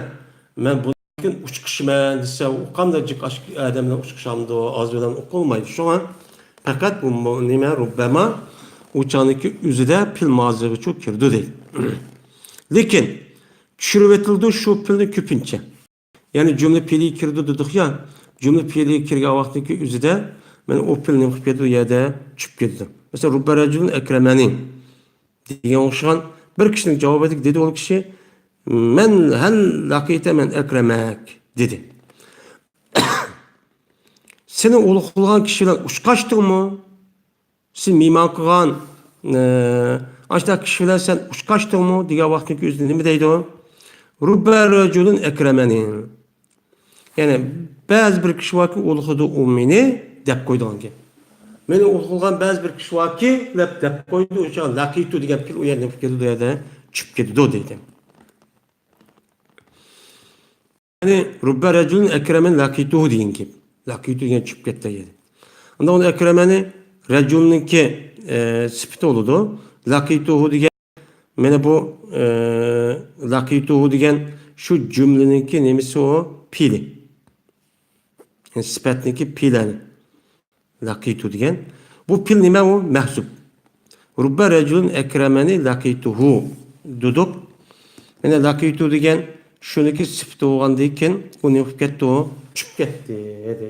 مەن بۇندىن كېيىن ئۇچقۇشىمەن دېسە، ئۇ قانداق جىق ئاش-، ئادەم بىلەن ئۇچقۇشامدۇ؟ ئاز بىلەن ئۇقۇلمايدۇ. شۇڭا پەقەت بۇ مۇ-، نېمە، رۇببەما ئۇ چاغنىڭكى ئۆزىدە پېئىل مازىغىچۇ كىرىدۇ دەيدۇ. لېكىن چۈشۈرۈۋېتىلىدۇ شۇ پېئىلنى كۆپىنچە. يەنى جۈملە پېئىلىگە كىرىدۇ دېدۇق يا، جۈملە پېئىلىگە كىرگەن ۋاقتىكى ئۆزىدە مانا ئۇ پېئىل نېمە قىلىپ كېتىدۇ؟ ئۇ يەردە چۈشۈپ كېتىدۇ. مەسىلەن، رۇببە رەجۇلۇن ئەكرەمەنى دېگەن ئوخشىغان بىر كىشىنىڭ جاۋابىدىكى دېدى ئۇ كىشى، مەن ھەل لەقىتە مەن ئەكرەمەك دېدى. سېنى ئۇلۇغ قىلغان كىشى بىلەن ئۇچقاشتىڭمۇ؟ سېنى مېھمان قىلغان، ئە، ئاشۇنداق كىشى بىلەن سەن ئۇچقاشتىڭمۇ دېگەن ۋاقىتنىڭكى ئۆزىدە نېمە دەيدۇ؟ رۇببە رەجۇلۇن ئەكرەمەنى. يەنى بەزى بىر كىشى باركى، ئۇلۇغلىدى ئۇ مېنى دەپ قويىدىغان گەپ. مېنى ئۇلۇغلىغان بەزى بىر كىشى باركى، دەپ، دەپ قويدى، ئۇ چاغ لەقىتۇ دېگەن پېئىل ئۇ يەردىن كېتىدۇ، ئۇ يەردە چۈشۈپ كېتىدۇ دەيدۇ. يەنى رۇببە رەجۇلىن ئەكرەمەن لەقىتۇھۇ دېگەن گەپ. لەقىتۇ دېگەن چۈشۈپ كەتتى يەردە. ئاندىن ئۇنى ئەكرەمەنى رەجۇلنىڭكى، ئە، سۈپىتى بولىدۇ. لەقىتۇھۇ دېگەن مانا بۇ، ئە، لەقىتۇھۇ دېگەن شۇ جۈملىنىڭكى نېمىسى ئۇ؟ پېئىلى. يەنى سۈپەتنىڭكى پېئىلى. لەقىتۇ دېگەن. بۇ پېئىل نېمە ئۇ؟ مەھزۇپ. رۇببە رەجۇلىن ئەكرەمەنى لەقىتۇھۇ دېدۇق. مانا لەقىتۇ دېگەن شۇنىڭكى سۈپىتى بولغاندىن كېيىن ئۇ نېمە قىلىپ كەتتى ئۇ؟ چۈشۈپ كەتتى دەيدۇ.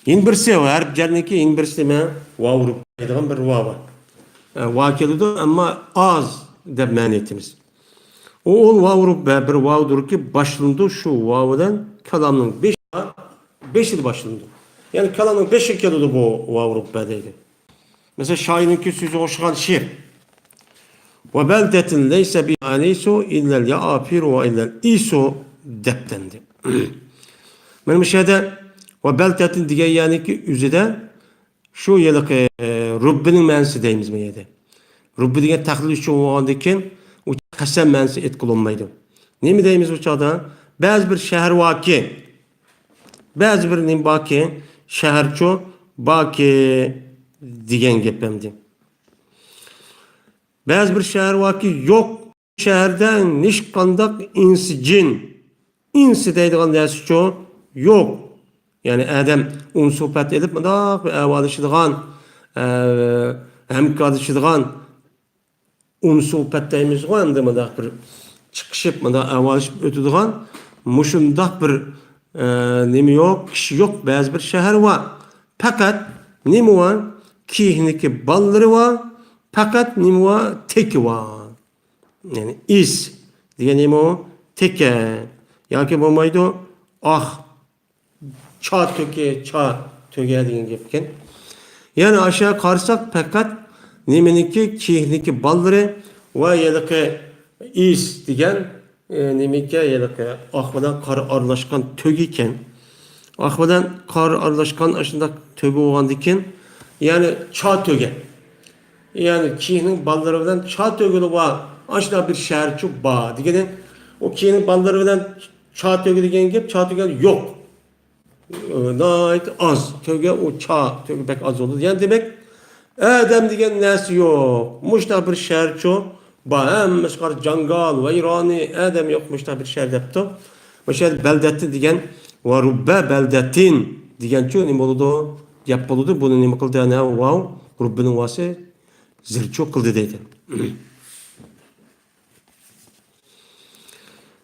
يەنە بىرسى، ھەرپ جەرنىڭكى يەنە بىرسى نېمە؟ ۋاۋ رۇببەي دەيدىغان بىر ۋاۋ بار. ئە، ۋا كېلىدۇ، ئەمما ئاز دەپ مەنە ئېيتىمىز. ئۇ، ئۇ ۋاۋ رۇببە بىر ۋاۋدۇركى باشلىنىدۇ، شۇ ۋاۋ بىلەن كالامنىڭ بېشى، بېشىدا باشلىنىدۇ. يەنى كالامنىڭ بېشىغا كېلىدۇ بۇ ۋاۋ رۇببە دەيدۇ. مەسىلەن، شائىرنىڭكى سۆزىگە ئوخشىغان شېئىر. ۋە بەلدەتىن لەيسە بىھا ئەنىسۇ ئىللەل يائافىرۇ ۋە ئىللەل ئىسۇ دەپتەندى. مانا مۇشۇ يەردە ۋە بەلدەتىن دېگەن يەرنىڭكى ئۆزىدە شۇ ھېلىقى، ئە، رۇببىنىڭ مەنىسى دەيمىز بۇ يەردە. رۇببى دېگەن تەقلىد ئۈچۈن بولغاندىن كېيىن، ئۇ قەسەم مەنىسى ئېيتقىلى بولمايدۇ. نېمە دەيمىز بۇ چاغدا؟ بەزى بىر شەھەر باركى، بەزى بىر نېمە باركى، شەھەرچۇ باركى دېگەن گەپ ئەمدى. بەزى بىر شەھەر باركى، يوق، شەھەردە ھېچقانداق ئىنسى جىن، ئىنسى دەيدىغان نەرسىچۇ يوق. يەنى ئادەم ئۇنسۇپەت ئېلىپ مۇنداق بىر ئەۋالىشىدىغان، ئە، ھەمكارلىشىدىغان، ئۇنسۇپەت دەيمىزغۇ، ئەمدى مۇنداق بىر چىقىشىپ، مۇنداق ئەۋالىشىپ ئۆتىدىغان مۇشۇنداق بىر، ئە، نېمە يوق، كىشى يوق، بەزى بىر شەھەر بار. پەقەت نېمە بار؟ كېيىكنىڭكى بالىلىرى بار. پەقەت نېمە بار؟ تېكى بار. يەنى ئىس دېگەن نېمە ئۇ؟ تېكە. ياكى بولمايدۇ، ئاق چا تۆكى، چا تۆگە دېگەن گەپكەن. يەنى ئاشۇ قارىساق، پەقەت نېمىنىڭكى، كېيىكنىڭكى بالىلىرى ۋە ھېلىقى ئىس دېگەن، ئە، نېمىكەن، ھېلىقى ئاق بىلەن قارا ئارىلاشقان تۆگە ئىكەن. ئاق بىلەن قارا ئارىلاشقان ئاشۇنداق تۆگە بولغاندىكىن، يەنى چا تۆگە. يەنى كېيىكنىڭ بالىلىرى بىلەن چا تۆگىلى بار، ئاشۇنداق بىر شەھەرچۇ بار دېگىنى، ئۇ كېيىكنىڭ بالىلىرى بىلەن چا تۆگە دېگەن گەپ، چا تۆگە يوق. ناھايىتى ئاز. تۆگە، ئۇ چا تۆگە بەك ئاز بولىدۇ. يەنى دېمەك، ئادەم دېگەن نەرسە يوق. مۇشۇنداق بىر شەھەرچۇ بار، ھەممىسى قارا جاڭگال، ۋەيرانى، ئادەم يوق مۇشۇنداق بىر شەھەر دەپتۇ. مۇشۇ يەردە بەلدەتتىن دېگەن ۋە رۇببە بەلدەتتىن دېگەنچۇ نېمە بولىدۇ؟ گەپ بولىدۇ. بۇنى نېمە قىلدى؟ ئەنە ۋاۋ، رۇببىنىڭ ۋاسى زىرچۇ قىلدى دەيدۇ.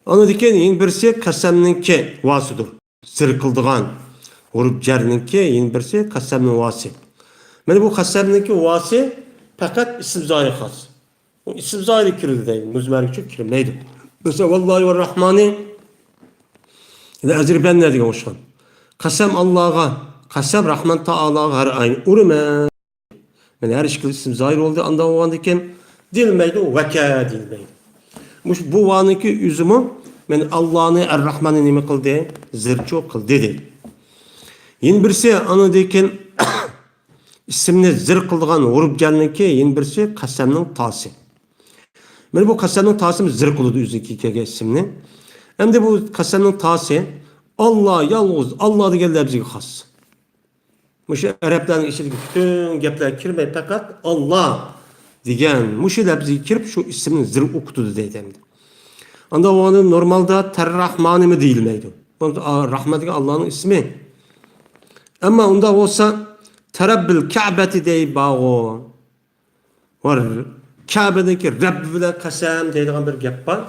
ئاندىن كېيىن يەنە بىرسى قەسەمنىڭكى ۋاسىدۇر. زىر قىلىدىغان ھۇرۇپ جەرنىڭكى يەنە بىرسى قەسەمنىڭ ۋاسى. مانا بۇ قەسەمنىڭكى ۋاسى پەقەت ئىسىم زاھىرغا خاس. ئۇ ئىسىم زاھىرغا كىرىدۇ دەيدۇ، مۇزمەرگىچە كىرمەيدۇ. مەسىلەن، ۋاللاھى ۋە راھمانى لە ئەزرىبەننە دېگەن ئوخشىغان. قەسەم ئاللاغا، قەسەم راھمان تائالاغا ھەر ئاينى ئۇرىمەن. مانا ھەر ئىككىلى ئىسىم زاھىر بولدى، ئانداق بولغاندىكىن دېيىلمەيدۇ، ۋەكە دېيىلمەيدۇ. مۇشۇ بۇ ۋانىڭكى ئۆزىمۇ مانا ئاللانى، ئەر-راھماننى نېمە قىلدى؟ زىرچۇ قىلدى دەيدۇ. يەنە بىرسى، ئاندىن كېيىن ئىسىمنى زىر قىلىدىغان ھۇرۇپ جەرنىڭكى يەنە بىرسى قەسەمنىڭ تاسى. مانا بۇ قەسەمنىڭ تاسىمۇ زىر قىلىدۇ ئۆزىنىڭكى كەلگەن ئىسىمنى. ئەمدى بۇ قەسەمنىڭ تاسى ئاللا، يالغۇز ئاللا دېگەن لەپزىگە خاس. مۇشۇ ئەرەبلەرنىڭ ئىچىدىكى پۈتۈن گەپلەرگە كىرمەي، پەقەت ئاللا دېگەن مۇشۇ لەپزىگە كىرىپ، شۇ ئىسىمنى زىر ئوقۇتىدۇ دەيدۇ ئەمدى. ئاندا بولغاندا نورمالدا تەرراھمانىمۇ دېيىلمەيدۇ. بۇ، ئا، راھمان دېگەن ئاللانىڭ ئىسمى. ئەمما ئۇنداق بولسا، تەرەببىل كەبەتى دەي بارغۇ. ۋە كەبىدىكى رەببى بىلەن قەسەم دەيدىغان بىر گەپ بار.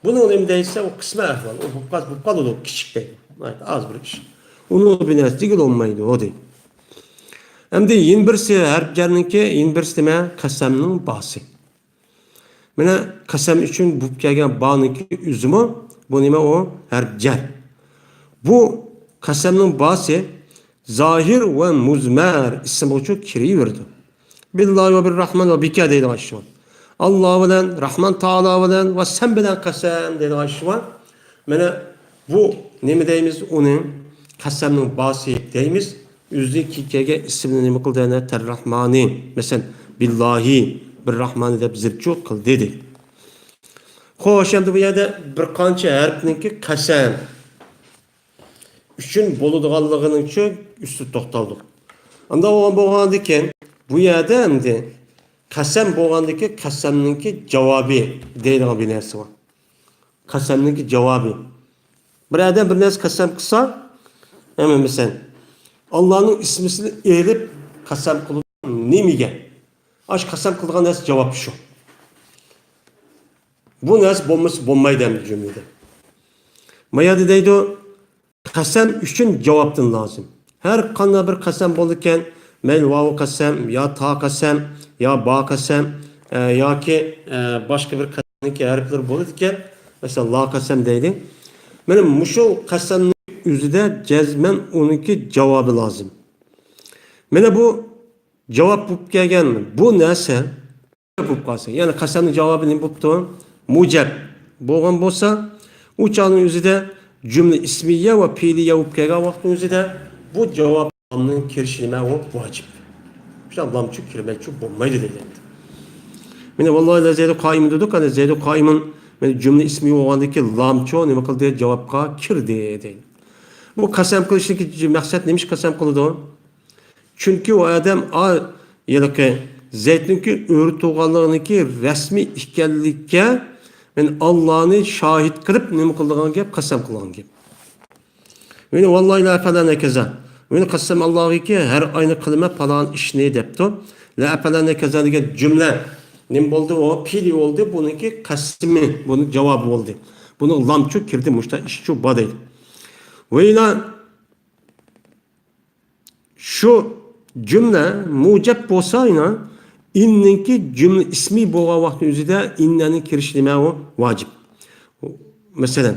بۇنىڭ نېمە دەيسە، ئۇ قىسمەن ئەھۋال. ئۇ بولۇپ قالسا، بولۇپ قالىدۇ، كىچىك دەيدۇ. ناھايىتى ئاز بىر ئىش. ئۇنىڭ بىناسى دېگىلى بولمايدۇ، ئۇ دەيدۇ. ئەمدى يەنە بىرسى ھەرپ جەرنىڭكى، يەنە بىرسى نېمە؟ قەسەمنىڭ باسى. مانا قەسەم ئۈچۈن بولۇپ كەلگەن بانىڭكى ئۆزىمۇ، بۇ نېمە ئۇ؟ ھەرپ جەر. بۇ قەسەمنىڭ باسى زاھىر ۋە مۇزمەر ئىسىمغىچۇ كىرىۋېرىدۇ. بىللاھى ۋە بىر راھمان ۋە بىكە دەيدىغان ئىش بار. ئاللا بىلەن، راھمان تائالا بىلەن ۋە سەن بىلەن قەسەم دەيدىغان ئىش بار. مانا بۇ نېمە دەيمىز؟ ئۇنى قەسەمنىڭ باسى دەيمىز. ئۆزىدىن كېيىن كەلگەن ئىسىمنى نېمە قىلدى؟ ئەنە تەرراھمانى، مەسىلەن، بىللاھى، بىر راھمانى دەپ زىرچۇ قىلدى دەيدۇ. خوش، ئەمدى بۇ يەردە بىر قانچە ھەرپنىڭكى قەسەم ئۈچۈن بولىدىغانلىقىنىڭچۇ ئۈستىدە توختالدۇق. ئاندا بولغان، بولغاندىكىن، بۇ يەردە ئەمدى قەسەم بولغاندىكىن، قەسەمنىڭكى جاۋابى دەيدىغان بىر نەرسە بار. قەسەمنىڭكى جاۋابى. بىر ئادەم بىر نەرسە قەسەم قىلسا، ھەممە مەسىلەن، ئاللانىڭ ئىسمىسىنى ئېلىپ قەسەم قىلىدۇ نېمىگە؟ ئاشۇ قەسەم قىلىدىغان نەرسە جاۋاب شۇ. بۇ نەرسە بولمىسا بولمايدۇ ئەمدى جۈملىدە. ما يەردە دەيدۇ، قەسەم ئۈچۈن جاۋابتىن لازىم. ھەر قانداق بىر قەسەم بولىدىكەن، مەيلى ۋاۋۇ قەسەم، يا تا قەسەم، يا با قەسەم، ئە، ياكى، ئە، باشقا بىر قەسەمنىڭكى ھەرپلىرى بولىدىكەن. مەسىلەن، لا قەسەم دەيلى. مانا مۇشۇ قەسەمنىڭ ئۆزىدە جەزمەن ئۇنىڭكى جاۋابى لازىم. مانا بۇ جاۋاب بولۇپ كەلگەن بۇ نەرسە بولۇپ قالسا، يەنى قەسەمنىڭ جاۋابى نېمە بوپتۇ؟ مۇجەب بولغان بولسا، ئۇ چاغنىڭ ئۆزىدە جۈملە ئىسمىيە ۋە پېئلىيە بولۇپ كەلگەن ۋاقىتنىڭ ئۆزىدە بۇ جاۋاب لامنىڭ كىرىشى نېمە ئۇ؟ ۋاجىپ. شۇنداق لامچۇ كىرمەيچۇ بولمايدۇ دەيدۇ. مانا ۋاللاھى لا زەيدۇ قائىمۇن دېدۇق، ئەنە زەيدۇ قائىمۇن، مانا جۈملە ئىسمىيە بولغاندىن كېيىن لامچۇ نېمە قىلدى؟ جاۋابقا كىردى دەيدۇ. بۇ قەسەم قىلىشنىڭكى مەقسەت نېمە ئۈچۈن قەسەم قىلىدۇ؟ چۈنكى ئۇ ئادەم ئا، ھېلىقى زەيدنىڭكى ئۆرە تۇغقانلىقىنىڭكى رەسمىي ئىكەنلىككە، مەن ئاللانى شاھىت قىلىپ نېمە قىلىدىغان گەپ، قەسەم قىلغان گەپ. مەن ۋاللاھى لا ئەپئەلەننە كەزا. مەن قەسەم ئاللاغىكى ھەر ئاينى قىلىمەن پالان ئىشنى دەپتۇ. لا ئەپئەلەننە كەزا دېگەن جۈملە نېمە بولدى؟ ئۇ پېئلى بولدى، بۇنىڭكى قەسىمى، بۇنىڭ جاۋابى بولدى. بۇنىڭ لامچۇ كىردى، مۇشتا ئىشچۇ بار دەيدۇ. ۋەيلا شۇ جۈملە مۇجەپ بولسا، يەنە ئىننىڭكى جۈملە ئىسمى بولغان ۋاقىتنىڭ ئۆزىدە ئىننەنىڭ كىرىشى نېمە ئۇ؟ ۋاجىپ. مەسىلەن،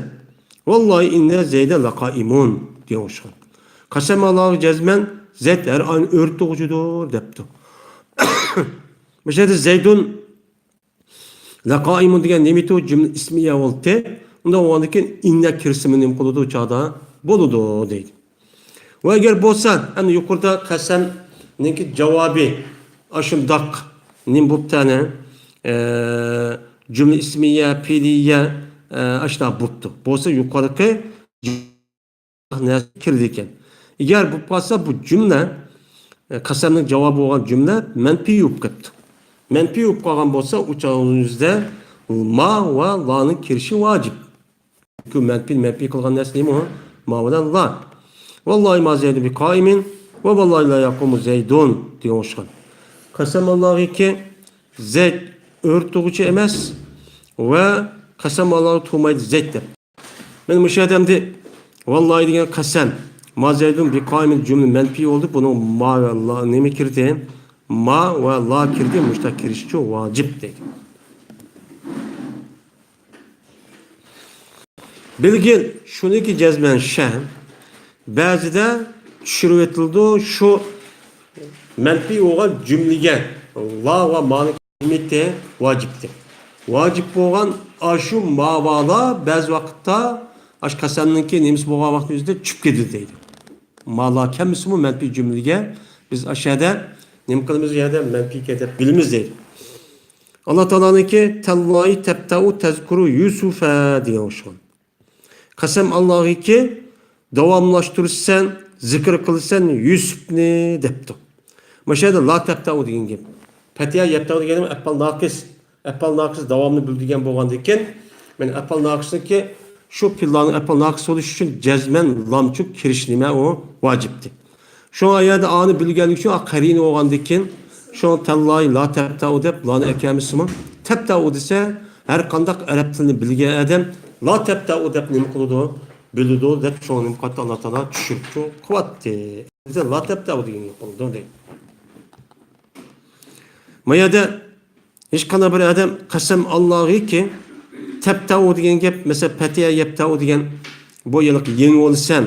ۋاللاھى ئىننە زەيدە لەقائىمۇن دېگەن ئوخشىغان. قەسەم ئاللاغا جەزمەن زەيد ھەر ئاينى ئۆرە تۇغۇچىدۇر دەپتۇ. مۇشۇ يەردە زەيدۇن لەقائىمۇن دېگەن نېمىتۇ؟ جۈملە ئىسمىيە بولدى. ئۇنداق بولغاندىن كېيىن ئىننە كىرسىمۇ نېمە قىلىدۇ؟ چاغدا بولىدۇ دەيدۇ. ۋە ئەگەر بولسا، ئەمدى يۇقىرىدا قەسەمنىڭكى جاۋابى ئاشۇنداق نېمە بوپتۇ ئەنە، ئە، جۈملە ئىسمىيە، پېئلىيە، ئە، ئاشۇنداق بوپتۇ. بولسا يۇقىرىقى نەرسە كىرىدىكەن. ئەگەر بولۇپ قالسا، بۇ جۈملە، ئە، قەسەمنىڭ جاۋابى بولغان جۈملە مەنپىي بولۇپ قاپتۇ. مەنپىي بولۇپ قالغان بولسا، ئۇ چاغنىڭ ئۆزىدە ما ۋە لانىڭ كىرىشى ۋاجىپ. چۈنكى مەنپىي، مەنپىي قىلغان نەرسە نېمە ئۇ؟ ما بىلەن لا. ۋاللاھى ما زەيدۇن بىقائىمىن ۋە ۋاللاھى لا يەقۇمۇ زەيدۇن دېگەن ئوخشىغان. قەسەم ئاللاغىكى زەيد ئۆرە تۇغۇچى ئەمەس ۋە قەسەم ئاللاغا تۇغمايدۇ زەيد دەپ. مەن مۇشۇ يەردە ئەمدى ۋاللاھى دېگەن قەسەم، ما زەيدۇن بىقائىمىن جۈملە مەنپىي بولدى. بۇنىڭ ما ۋە لا نېمە كىردى؟ ما ۋە لا كىردى، مۇشتا كىرىشچۇ ۋاجىپ دەيدۇ. بىلگىن، شۇنىڭكى جەزمەن شە. بەزىدە چۈشۈرۈۋېتىلىدۇ، شۇ مەنپىي بولغان جۈملىگە لا ۋە مانىڭ قىممىتى ۋاجىپتى. ۋاجىپ بولغان ئاشۇ ما ۋە لا بەزى ۋاقىتتا ئاشۇ قەسەمنىڭكى نېمىسى بولغان ۋاقىتنىڭ ئۆزىدە چۈشۈپ كېتىدۇ دەيدۇ. ما لا كەلمىسىمۇ مەنپىي جۈملىگە بىز ئاشۇ يەردە نېمە قىلىمىز؟ يەردە مەنپىيكەن دەپ بىلىمىز دەيدۇ. ئاللا تائالانىڭكى تاللاھى تەبتەئۇ تەزكۇرۇ يۈسۈفە دېگەن ئوخشىغان. قەسەم ئاللاغىكى داۋاملاشتۇرىسەن، زىكىر قىلىسەن يۈسۈپنى دەپتۇ. مانا شۇ يەردە لا تەبتەئۇ دېگەن گەپ. پەتىھە يەبتەئۇ دېگەننى ئەپئال ناقىس، ئەپئال ناقىس داۋامىنى بىلدۈرگەن بولغاندىكىن، مەن ئەپئال ناقىسنىڭكى شۇ پېئىللارنىڭ ئەپئال ناقىس بولۇشى ئۈچۈن جەزمەن لامچۇ كىرىش نېمە ئۇ؟ ۋاجىپتى. شۇڭا ئۇ يەردە ئانى بىلگەنلىكى ئۈچۈن، ئا، قەرىنە بولغاندىكىن، شۇڭا تاللاھى لا تەبتەئۇ دەپ لانى ئەكەلمىسىمۇ، تەبتەئۇ دېسە، ھەر قانداق ئەرەب تىلىنى بىلگەن ئادەم لا تەبتەئۇ دەپ نېمە قىلىدۇ؟ بىلىدۇ دەپ، شۇڭا نېمە قىلاتتى؟ ئاللا تائالا چۈشۈرۈپچۇ قىلاتتى. بىزدە لا تەبتەئۇ دېگەن گەپ بولىدۇ دەيدۇ. ما يەردە ھېچقانداق بىر ئادەم قەسەم ئاللاغىكى تەبتەئۇ دېگەن گەپ، مەسىلەن، پەتىھە يەبتەئۇ دېگەن بۇ يىلقى يېڭى بولىسەن،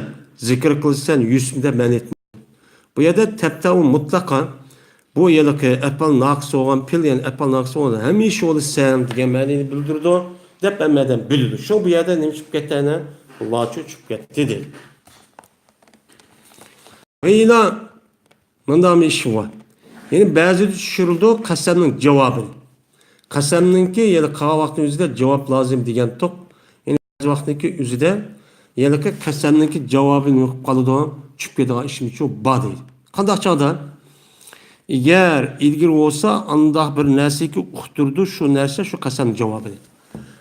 زىكىر قىلىسەن، يۈسۈم دەپ مەنە ئېيتمايدۇ. بۇ يەردە تەبتەئۇ مۇتلەقا بۇ ھېلىقى ئەپئال ناقىس بولغان پېئىل، يەنى ئەپئال ناقىس بولغان ھەمىشە بولىسەن دېگەن مەنىنى بىلدۈرىدۇ دەپ ھەممە ئادەم بىلىدۇ. شۇ بۇ يەردە نېمە چۈشۈپ كەتتى؟ ئەنە لاچۇ چۈشۈپ كەتتى دەيدۇ. ۋەيلا مۇنداق بىر ئىش بار. يەنى بەزىدە چۈشۈرىدۇ قەسەمنىڭ جاۋابىنى. قەسەمنىڭكى يەنى قالغان ۋاقىتنىڭ ئۆزىدە جاۋاب لازىم دېگەن توق. يەنى بەزى ۋاقىتنىڭكى ئۆزىدە ھېلىقى قەسەمنىڭكى جاۋابى نېمە قىلىپ قالىدۇ؟ چۈشۈپ كېتىدىغان ئىشمۇچۇ بار دەيدۇ. قانداق چاغدا؟ ئەگەر ئىلگىرى بولسا، ئانداق بىر نەرسىكى ئۇقتۇرىدۇ، شۇ نەرسە شۇ قەسەم جاۋابى دەيدۇ.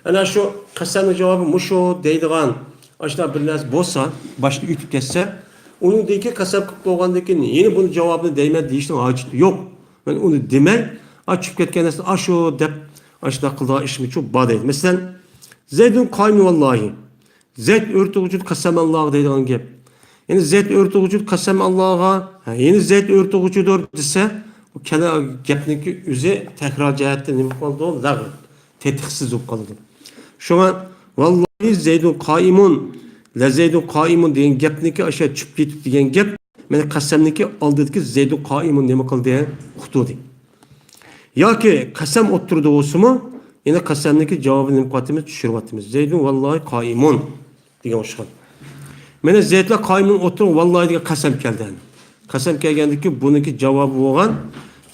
ئەنە شۇ قەسەمنىڭ جاۋابى مۇشۇ دەيدىغان ئاشۇنداق بىر نەرسە بولسا، باشتا ئۆتۈپ كەتسە، ئۇنىڭدىن كېيىن قەسەم قىلىپ بولغاندىن كېيىن يەنە بۇنىڭ جاۋابىنى دەيمەن دېيىشنىڭ ھاجىتى يوق. مەن ئۇنى دېمەي، ئا، چۈشۈپ كەتكەن نەرسىنى ئاشۇ دەپ ئاشۇنداق قىلىدىغان ئىشمۇچۇ بار دەيدۇ. مەسىلەن، زەيدۇن قائىمۇن ۋاللاھى. زەيد ئۆرە تۇغۇچىدۇر قەسەم ئاللاغا دەيدىغان گەپ. يەنى زەيد ئۆرە تۇغۇچىدۇر قەسەم ئاللاغا، ھە، يەنى زەيد ئۆرە تۇغۇچىدۇر دېسە، ئۇ كەلا گەپنىڭكى ئۆزى تەكرار جەھەتتە نېمە قىلىدۇ؟ لەغۋ، تېتىقسىز بولۇپ قالىدۇ. شۇڭا، ۋاللاھى زەيدۇن قائىمۇن، لە زەيدۇن قائىمۇن دېگەن گەپنىڭكى ئاشۇ چۈشۈپ كېتىپ دېگەن گەپ، مانا قەسەمنىڭكى ئالدىدىكى زەيدۇن قائىمۇن نېمە قىلدى؟ ئۇقتۇردى. ياكى قەسەم ئوتتۇرىدا بولسىمۇ، يەنە قەسەمنىڭكى جاۋابىنى نېمە قىلىۋاتىمىز؟ چۈشۈرۈۋاتىمىز. زەيدۇن ۋاللاھى قائىمۇن دېگەن ئوخشىغان. مانا زەيدلەر قايىمۇن ئولتۇرۇپ، ۋاللاھى دېگەن قەسەم كەلدى. قەسەم كەلگەندىكى بۇنىڭكى جاۋابى بولغان،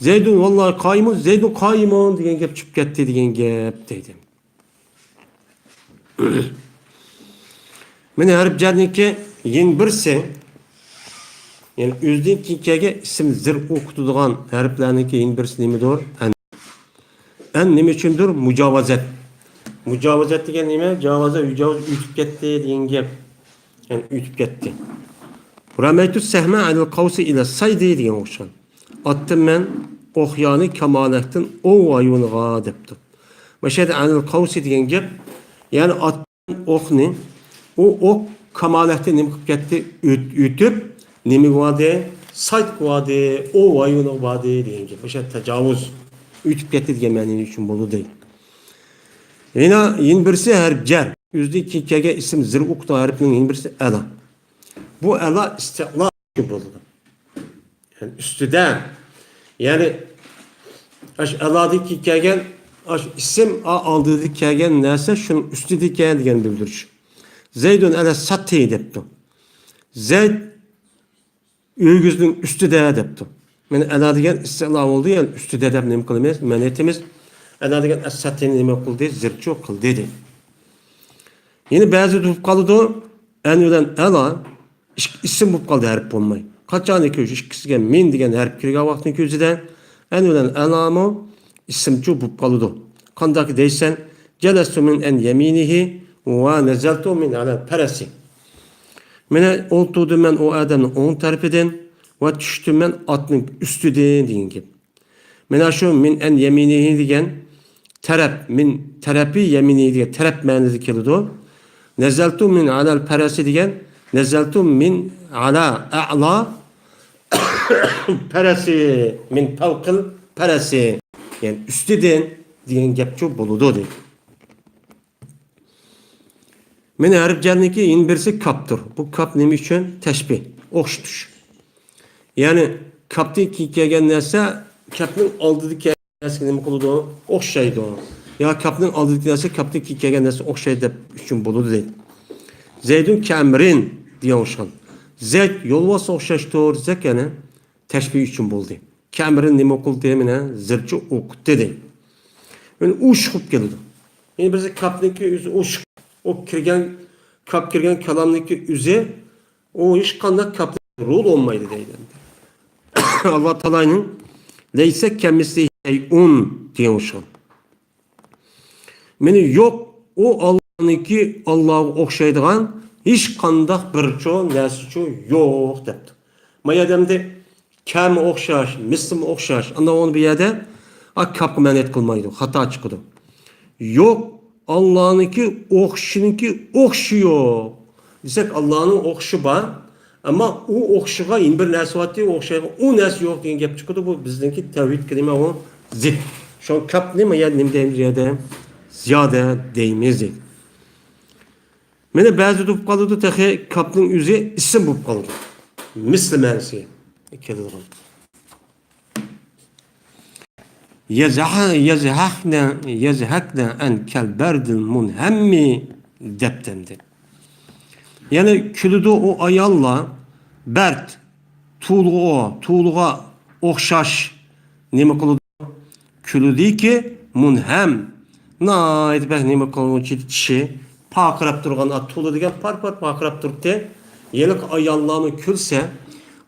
زەيدۇن ۋاللاھى قايىمۇن، زەيدۇن قايىمۇن دېگەن گەپ چىقىپ كەتتى دېگەن گەپ دەيدۇ. مانا ھەرپ جەرنىڭكى يەنە بىرسى، يەنى ئۆزىدىن كېيىن كەلگەن ئىسىم زىر ئوقۇتىدىغان ھەرپلەرنىڭكى يەنە بىرسى نېمىدۇر؟ ئەن. ئەن نېمە ئۈچۈندۇر؟ مۇجاۋازەت. مۇجاۋازەت دېگەن نېمە؟ جاۋازە، يۇجاۋىز، ئۆتۈپ كەتتى دېگەن گەپ. يەنى ئۆتۈپ كەتتى. رەمەيتۇ سەھمە ئەنىل قەۋسى ئىلە سەيدى دېگەن ئوخشىغان. ئاتتىم مەن ئوقيانى كامالەكتىن ئوۋ ھايۋىنىغا دەپتۇ. مۇشۇ يەردە ئەنىل قەۋسى دېگەن گەپ، يەنى ئاتتىم ئوقنى، ئۇ ئوق كامالەكتىن نېمە قىلىپ كەتتى؟ ئۆت-، ئۆتۈپ، نېمىگە باردى؟ سايتقا باردى، ئوۋ ھايۋىنىغا باردى دېگەن گەپ. مۇشۇ يەردە تاجاۋۇز، ئۆتۈپ كەتتى دېگەن مەنىنى ئۈچۈن بولىدۇ دەيدۇ. يەنە، يەنە بىرسى ھەرپ جەر. ئۆزىدىن كېيىن كەلگەن ئىسىم زىر ئوقۇتىدىغان ھەرپنىڭ يەنە بىرسى ئەلا. بۇ ئەلا ئىستىئلا بولىدۇ. يەنى ئۈستىدە. يەنى ئاشۇ ئەلادىن كېيىن كەلگەن، ئاشۇ ئىسىم، ئا، ئالدىدا كەلگەن نەرسە شۇنىڭ ئۈستىدىكەن دېگەن بىلدۈرۈش. زەيدۇن ئەلە سەتتى دەپتۇ. زەيد ئۆگزىنىڭ ئۈستىدە دەپتۇ. مانا ئەلا دېگەن ئىستىئلا بولدى، يەنى ئۈستىدە دەپ نېمە قىلىمىز؟ مەن ئېيتىمىز. ئەلا دېگەن ئەسسەتتىنى نېمە قىلدى؟ زىرچۇ قىلدى دەيدۇ. يەنە بەزىدە بولۇپ قالىدۇ، ئەن بىلەن ئەلا ئىك-، ئىسىم بولۇپ قالدى، ھەرپ بولماي. قاچانكى شۇ ئىككىسىگە مىن دېگەن ھەرپ كىرگەن ۋاقىتنىڭ كۆزىدە، ئەن بىلەن ئەلامۇ ئىسىمچۇ بولۇپ قالىدۇ. قانداق دەيسەن، جەلەستۇ مىن ئەن يەمىنىھى ۋە نەزەلتۇ مىن ئەلەل پەرەسى. مانا ئولتۇردۇم مەن ئۇ ئادەمنىڭ ئوڭ تەرىپىدىن ۋە چۈشتۈم مەن ئاتنىڭ ئۈستىدىن دېگەن گەپ. مانا شۇ مىن ئەن يەمىنىھى دېگەن تەرەپ، مىن تەرەپى يەمىنىھى دېگەن تەرەپ مەنىدە كېلىدۇ. نەزەلتۇ مىن ئەلەل پەرەسى دېگەن، نەزەلتۇ مىن ئەلا، ئەلا پەرەسى، مىن فەۋقىل پەرەسى، يەنى ئۈستىدىن دېگەن گەپچۇ بولىدۇ دەيدۇ. مانا ھەرپ جەرنىڭكى يەنە بىرسى كاپتۇر. بۇ كاپ نېمە ئۈچۈن؟ تەشبىھ، ئوخشىتىش. يەنى كاپتىن كېيىن كەلگەن نەرسە كاپنىڭ ئالدىدا كەلگەن نەرسىگە نېمە قىلىدۇ؟ ئوخشايدۇ. يا كاپنىڭ ئالدىدىكى نەرسە كاپتىن كېيىن كەلگەن نەرسە ئوخشايدۇ دەپ ئۈچۈن بولىدۇ دەيدۇ. زەيدۇن كەمرىن دېگەن ئوخشىغان. زەيد يولۋاسقا ئوخشاشتۇر دېسەك، يەنە تەشبىھ ئۈچۈن بولدى. كەمرىن نېمە قىلدى؟ مانا زىرچۇ ئوقۇتتى دەيدۇ. يەنى ئوشۇق بولۇپ كېلىدۇ. يەنە بىرسى كاپنىڭكى ئۆزى ئوشۇق. ئۇ كىرگەن، كاپ كىرگەن كالامنىڭكى ئۆزى، ئۇ ھېچقانداق كاپلىق رول بولمايدۇ دەيدۇ. ئاللا تائالانىڭ لەيسە كەمىسلىھى شەيئۇن دېگەن ئوخشىغان. مانا يوق، ئۇ ئاللانىڭكى، ئاللاغا ئوخشايدىغان ھېچقانداق بىرچۇ نەرسىچۇ يوق دەپتۇ. ما ئادەمدە كەمى ئوخشاش، مىسلىمۇ ئوخشاش. ئاندىن ئۇنى بۇ يەردە، ئا، كاپقا مەنئەت قىلمايدۇ، خاتا چىقىدۇ. يوق، ئاللانىڭكى ئوخشىشىنىڭكى ئوخشىشى يوق. دېسەك، ئاللانىڭ ئوخشىشى بار. ئەمما ئۇ ئوخشىغان يەنە بىر نەرسە بارتى، ئوخشايدىغان ئۇ نەرسە يوق دېگەن گەپ چىقىدۇ. بۇ بىزنىڭكى تەۋھىد كەلىمە ئۇ زىت. شۇڭا كاپنى ما يەردە نېمە دەيمىز؟ يەردە زىيادە دەيمىز دەيدۇ. مانا بەزىدە بولۇپ قالىدۇ، تېخى كاپنىڭ ئۆزى ئىسىم بولۇپ قالىدۇ. مىسلى مەنىسىگە كېلىدىغان. يەزھە-، يەزھەكنە، يەزھەكنە ئەن كەل بەردىل مۇنھەممى دەپتەمدى. يەنى كۈلىدۇ ئۇ ئاياللار، بەرد، تۇلغا، تۇلغا ئوخشاش نېمە قىلىدۇ؟ كۈلىدىكى مۇنھەم. ناھايىتى بەك نېمە قىلغۇچى چىشى پارقىراپ تۇرغان، ئا، تۇلا دېگەن پار-پار پارقىراپ تۇرۇپتى. ھېلىقى ئاياللارمۇ كۈلسە،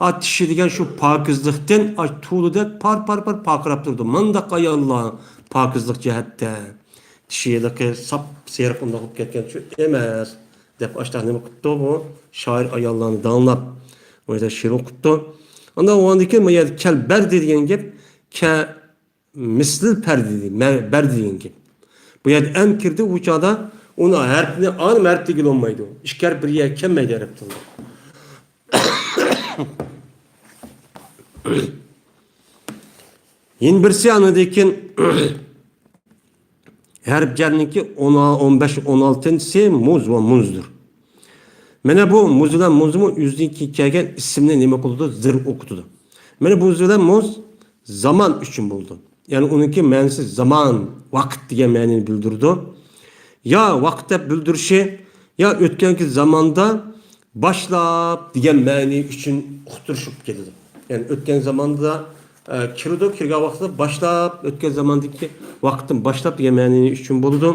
ئا، چىشى دېگەن شۇ پاكىزلىقتىن، ئا، تۇلىدەك پار-پار-پار پارقىراپ تۇرىدۇ. مانداق ئاياللار پاكىزلىق جەھەتتە. چىشى ھېلىقى ساپ سېرىق ئۇنداق بولۇپ كەتكەن شۇ ئەمەس، دەپ ئاشتاق نېمە قىپتۇ بۇ شائىر ئاياللارنى داڭلاپ. ئۇ يەردە شېئىر ئوقۇپتۇ. ئاندىن ئۇنىڭدىن كېيىن بۇ يەردە كەل بەردى دېگەن گەپ، كە مىسلىل پەردى، مە-، بەردى دېگەن گەپ. بۇ يەردە ئەن كىردى، ئۇ چاغدا ئۇنى ھەرپنى ئانىم ھەرپ دېگىلى بولمايدۇ. ئىككى ھەرپ بىر يەرگە كەلمەيدۇ ئەرەب تىلىدا. يەنە بىرسى ئاندىن كېيىن ھەرپ جەرنىڭكى ئون، ئون بەش، ئون ئالتىنچىسى مۇز ۋە مۇنزدۇر. مانا بۇ مۇز بىلەن مۇنزمۇ ئۆزىدىن كېيىن كەلگەن ئىسىمنى نېمە قىلىدۇ؟ زىر ئوقۇتىدۇ. مانا بۇ مۇز بىلەن مۇز زامان ئۈچۈن بولىدۇ. يەنى ئۇنىڭكى مەنىسى زامان، ۋاقىت دېگەن مەنىنى بىلدۈرىدۇ. يا ۋاقىت دەپ بىلدۈرۈشى، يا ئۆتكەنكى زاماندا باشلاپ دېگەن مەنى ئۈچۈن ئۇقتۇرۇشۇپ كېلىدۇ. يەنى ئۆتكەن زاماندا، ئە، كىرىدۇ، كىرگەن ۋاقتىدا باشلاپ، ئۆتكەن زاماندىكى ۋاقىتتىن باشلاپ دېگەن مەنىنى ئۈچۈن بولىدۇ.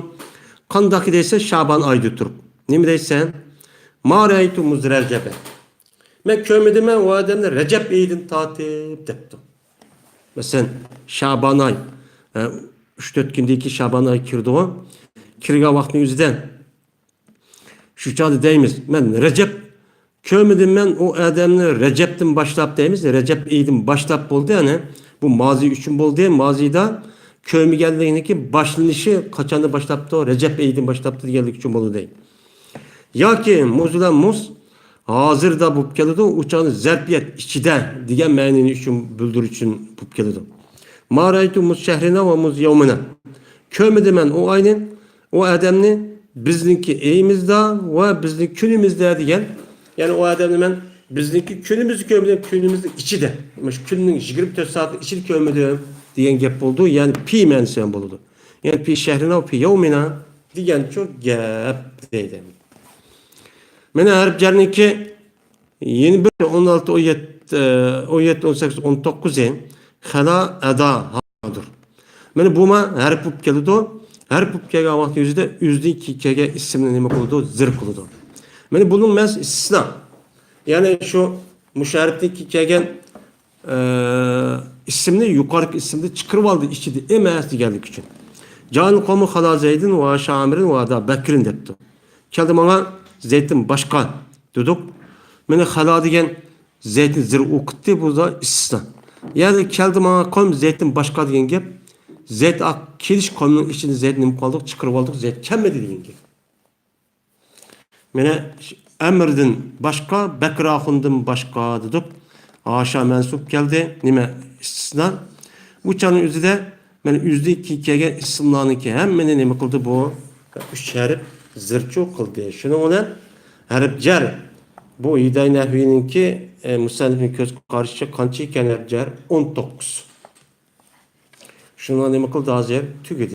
قانداق دەيسەن، شابان ئايدا تۇرۇپ. نېمە دەيسەن؟ ما رەيتۇ مۇز رەجەبە. مەن كۆرمىدىمەن ئۇ ئادەمنى رەجەب ئېيىدىن تارتىپ دەپتۇ. مەسىلەن، شابان ئاي، ئە، ئۈچ تۆت كۈندىن كېيىن شابان ئاي كىرىدىغۇ. كىرگەن ۋاقىتنىڭ ئۆزىدە شۇ چاغدا دەيمىز، مەن رەجەب كۆرمىدىم مەن ئۇ ئادەمنى رەجەبتىن باشلاپ دەيمىز. رەجەب ئېيىدىن باشلاپ بولدى، يەنى بۇ مازى ئۈچۈن بولدى. مازىدا كۆرمىگەنلىكنىڭكى باشلىنىشى قاچاندىن باشلاپتۇ؟ رەجەب ئېيىدىن باشلاپتۇ دېگەنلىك ئۈچۈن بولىدۇ. ياكى مۇز بىلەن مۇز ھازىردا بولۇپ كېلىدۇ، ئۇ چاغدا زەرپىيەت ئىچىدە دېگەن مەنىنى ئۈچۈن بىلدۈرۈش ئۈچۈن بولۇپ كېلىدۇ. ما رەيتۇ مۇز شەھرىنا ۋە مۇز يەۋمىنا. كۆرمىدىم مەن ئۇ ئاينى، ئۇ ئادەمنى بىزنىڭكى ئېيىمىزدا ۋە بىزنىڭ كۈنىمىزدە دېگەن. يەنى ئۇ ئادەمنى مەن بىزنىڭكى كۈنىمىزدە كۆرمىدىم، كۈنىمىزنىڭ ئىچىدە. مۇشۇ كۈننىڭ يىگىرمە تۆت سائەتنىڭ ئىچىدە كۆرمىدىم دېگەن گەپ بولىدۇ. يەنى پى مەنىسى ھەم بولىدۇ. يەنى پى شەھرىنا ۋە پى يەۋمىنا دېگەنچۇ گەپ دەيدۇ. مانا ھەرپ جەرنىڭكى يەنە بىر ئون ئالتە، ئون يەتتە، ئون يەتتە، ئون سەككىز، ئون توققۇزى خەلا، ئەدا، ھازىر. مانا بۇمۇ ھەرپ بولۇپ كېلىدۇ. ھەرپ بولۇپ كەلگەن ۋاقىت يۈزىدە ئۆزىدىن كېيىن كەلگەن ئىسىمنى نېمە قىلىدۇ؟ زىر قىلىدۇ. مانا بۇنىڭ مەنىسى ئىستىسنا. يەنى شۇ مۇشۇ ھەرپتىن كېيىن كەلگەن ئىسىمنى يۇقىرىقى ئىسىمدىن چىقىرىۋالدى، ئىچىدە ئەمەس دېگەنلىك ئۈچۈن. جانىل قومۇ خالا زەيدىن ۋە شامىرىن ۋە ئەدا بەكرىن دەپتۇ. كەلدى ماڭا زەيدتىن باشقا دېدۇق. مانا خالا دېگەن زەيدنى زىر ئوقۇتتى، بۇ دا ئىستىسنا. يەنى كەلدى ماڭا قوم زەيدتىن باشقا دېگەن گەپ. زەيد ئاق كېلىش قومنىڭ ئىچىدە زەيدنى نېمە قىلدۇق؟ چىقىرىۋالدۇق، زەيد كەلمىدى دېگەن گەپ. مانا ئەمىردىن باشقا، بەكرى ئاخۇندىن باشقا دېدۇق. ھاشا مەنسۇب كەلدى. نېمە ئىستىسنا؟ بۇ چاغنىڭ ئۆزىدە مانا ئۆزىدىن كېيىن كەلگەن ئىسىملارنىڭكى ھەممىنى نېمە قىلدى بۇ؟ ئۈچ ھەرپ زىرچۇ قىلدى. شۇنىڭ بىلەن ھەرپ جەر. بۇ ھىدايە نەھۋىنىڭكى، ئە، مۇسەننىپنىڭ كۆز قارىشىچە قانچە ئىكەن ھەرپ جەر؟ ئون توققۇز. شۇنىڭ نېمە قىلدى ھازىر؟ تۈگىدى.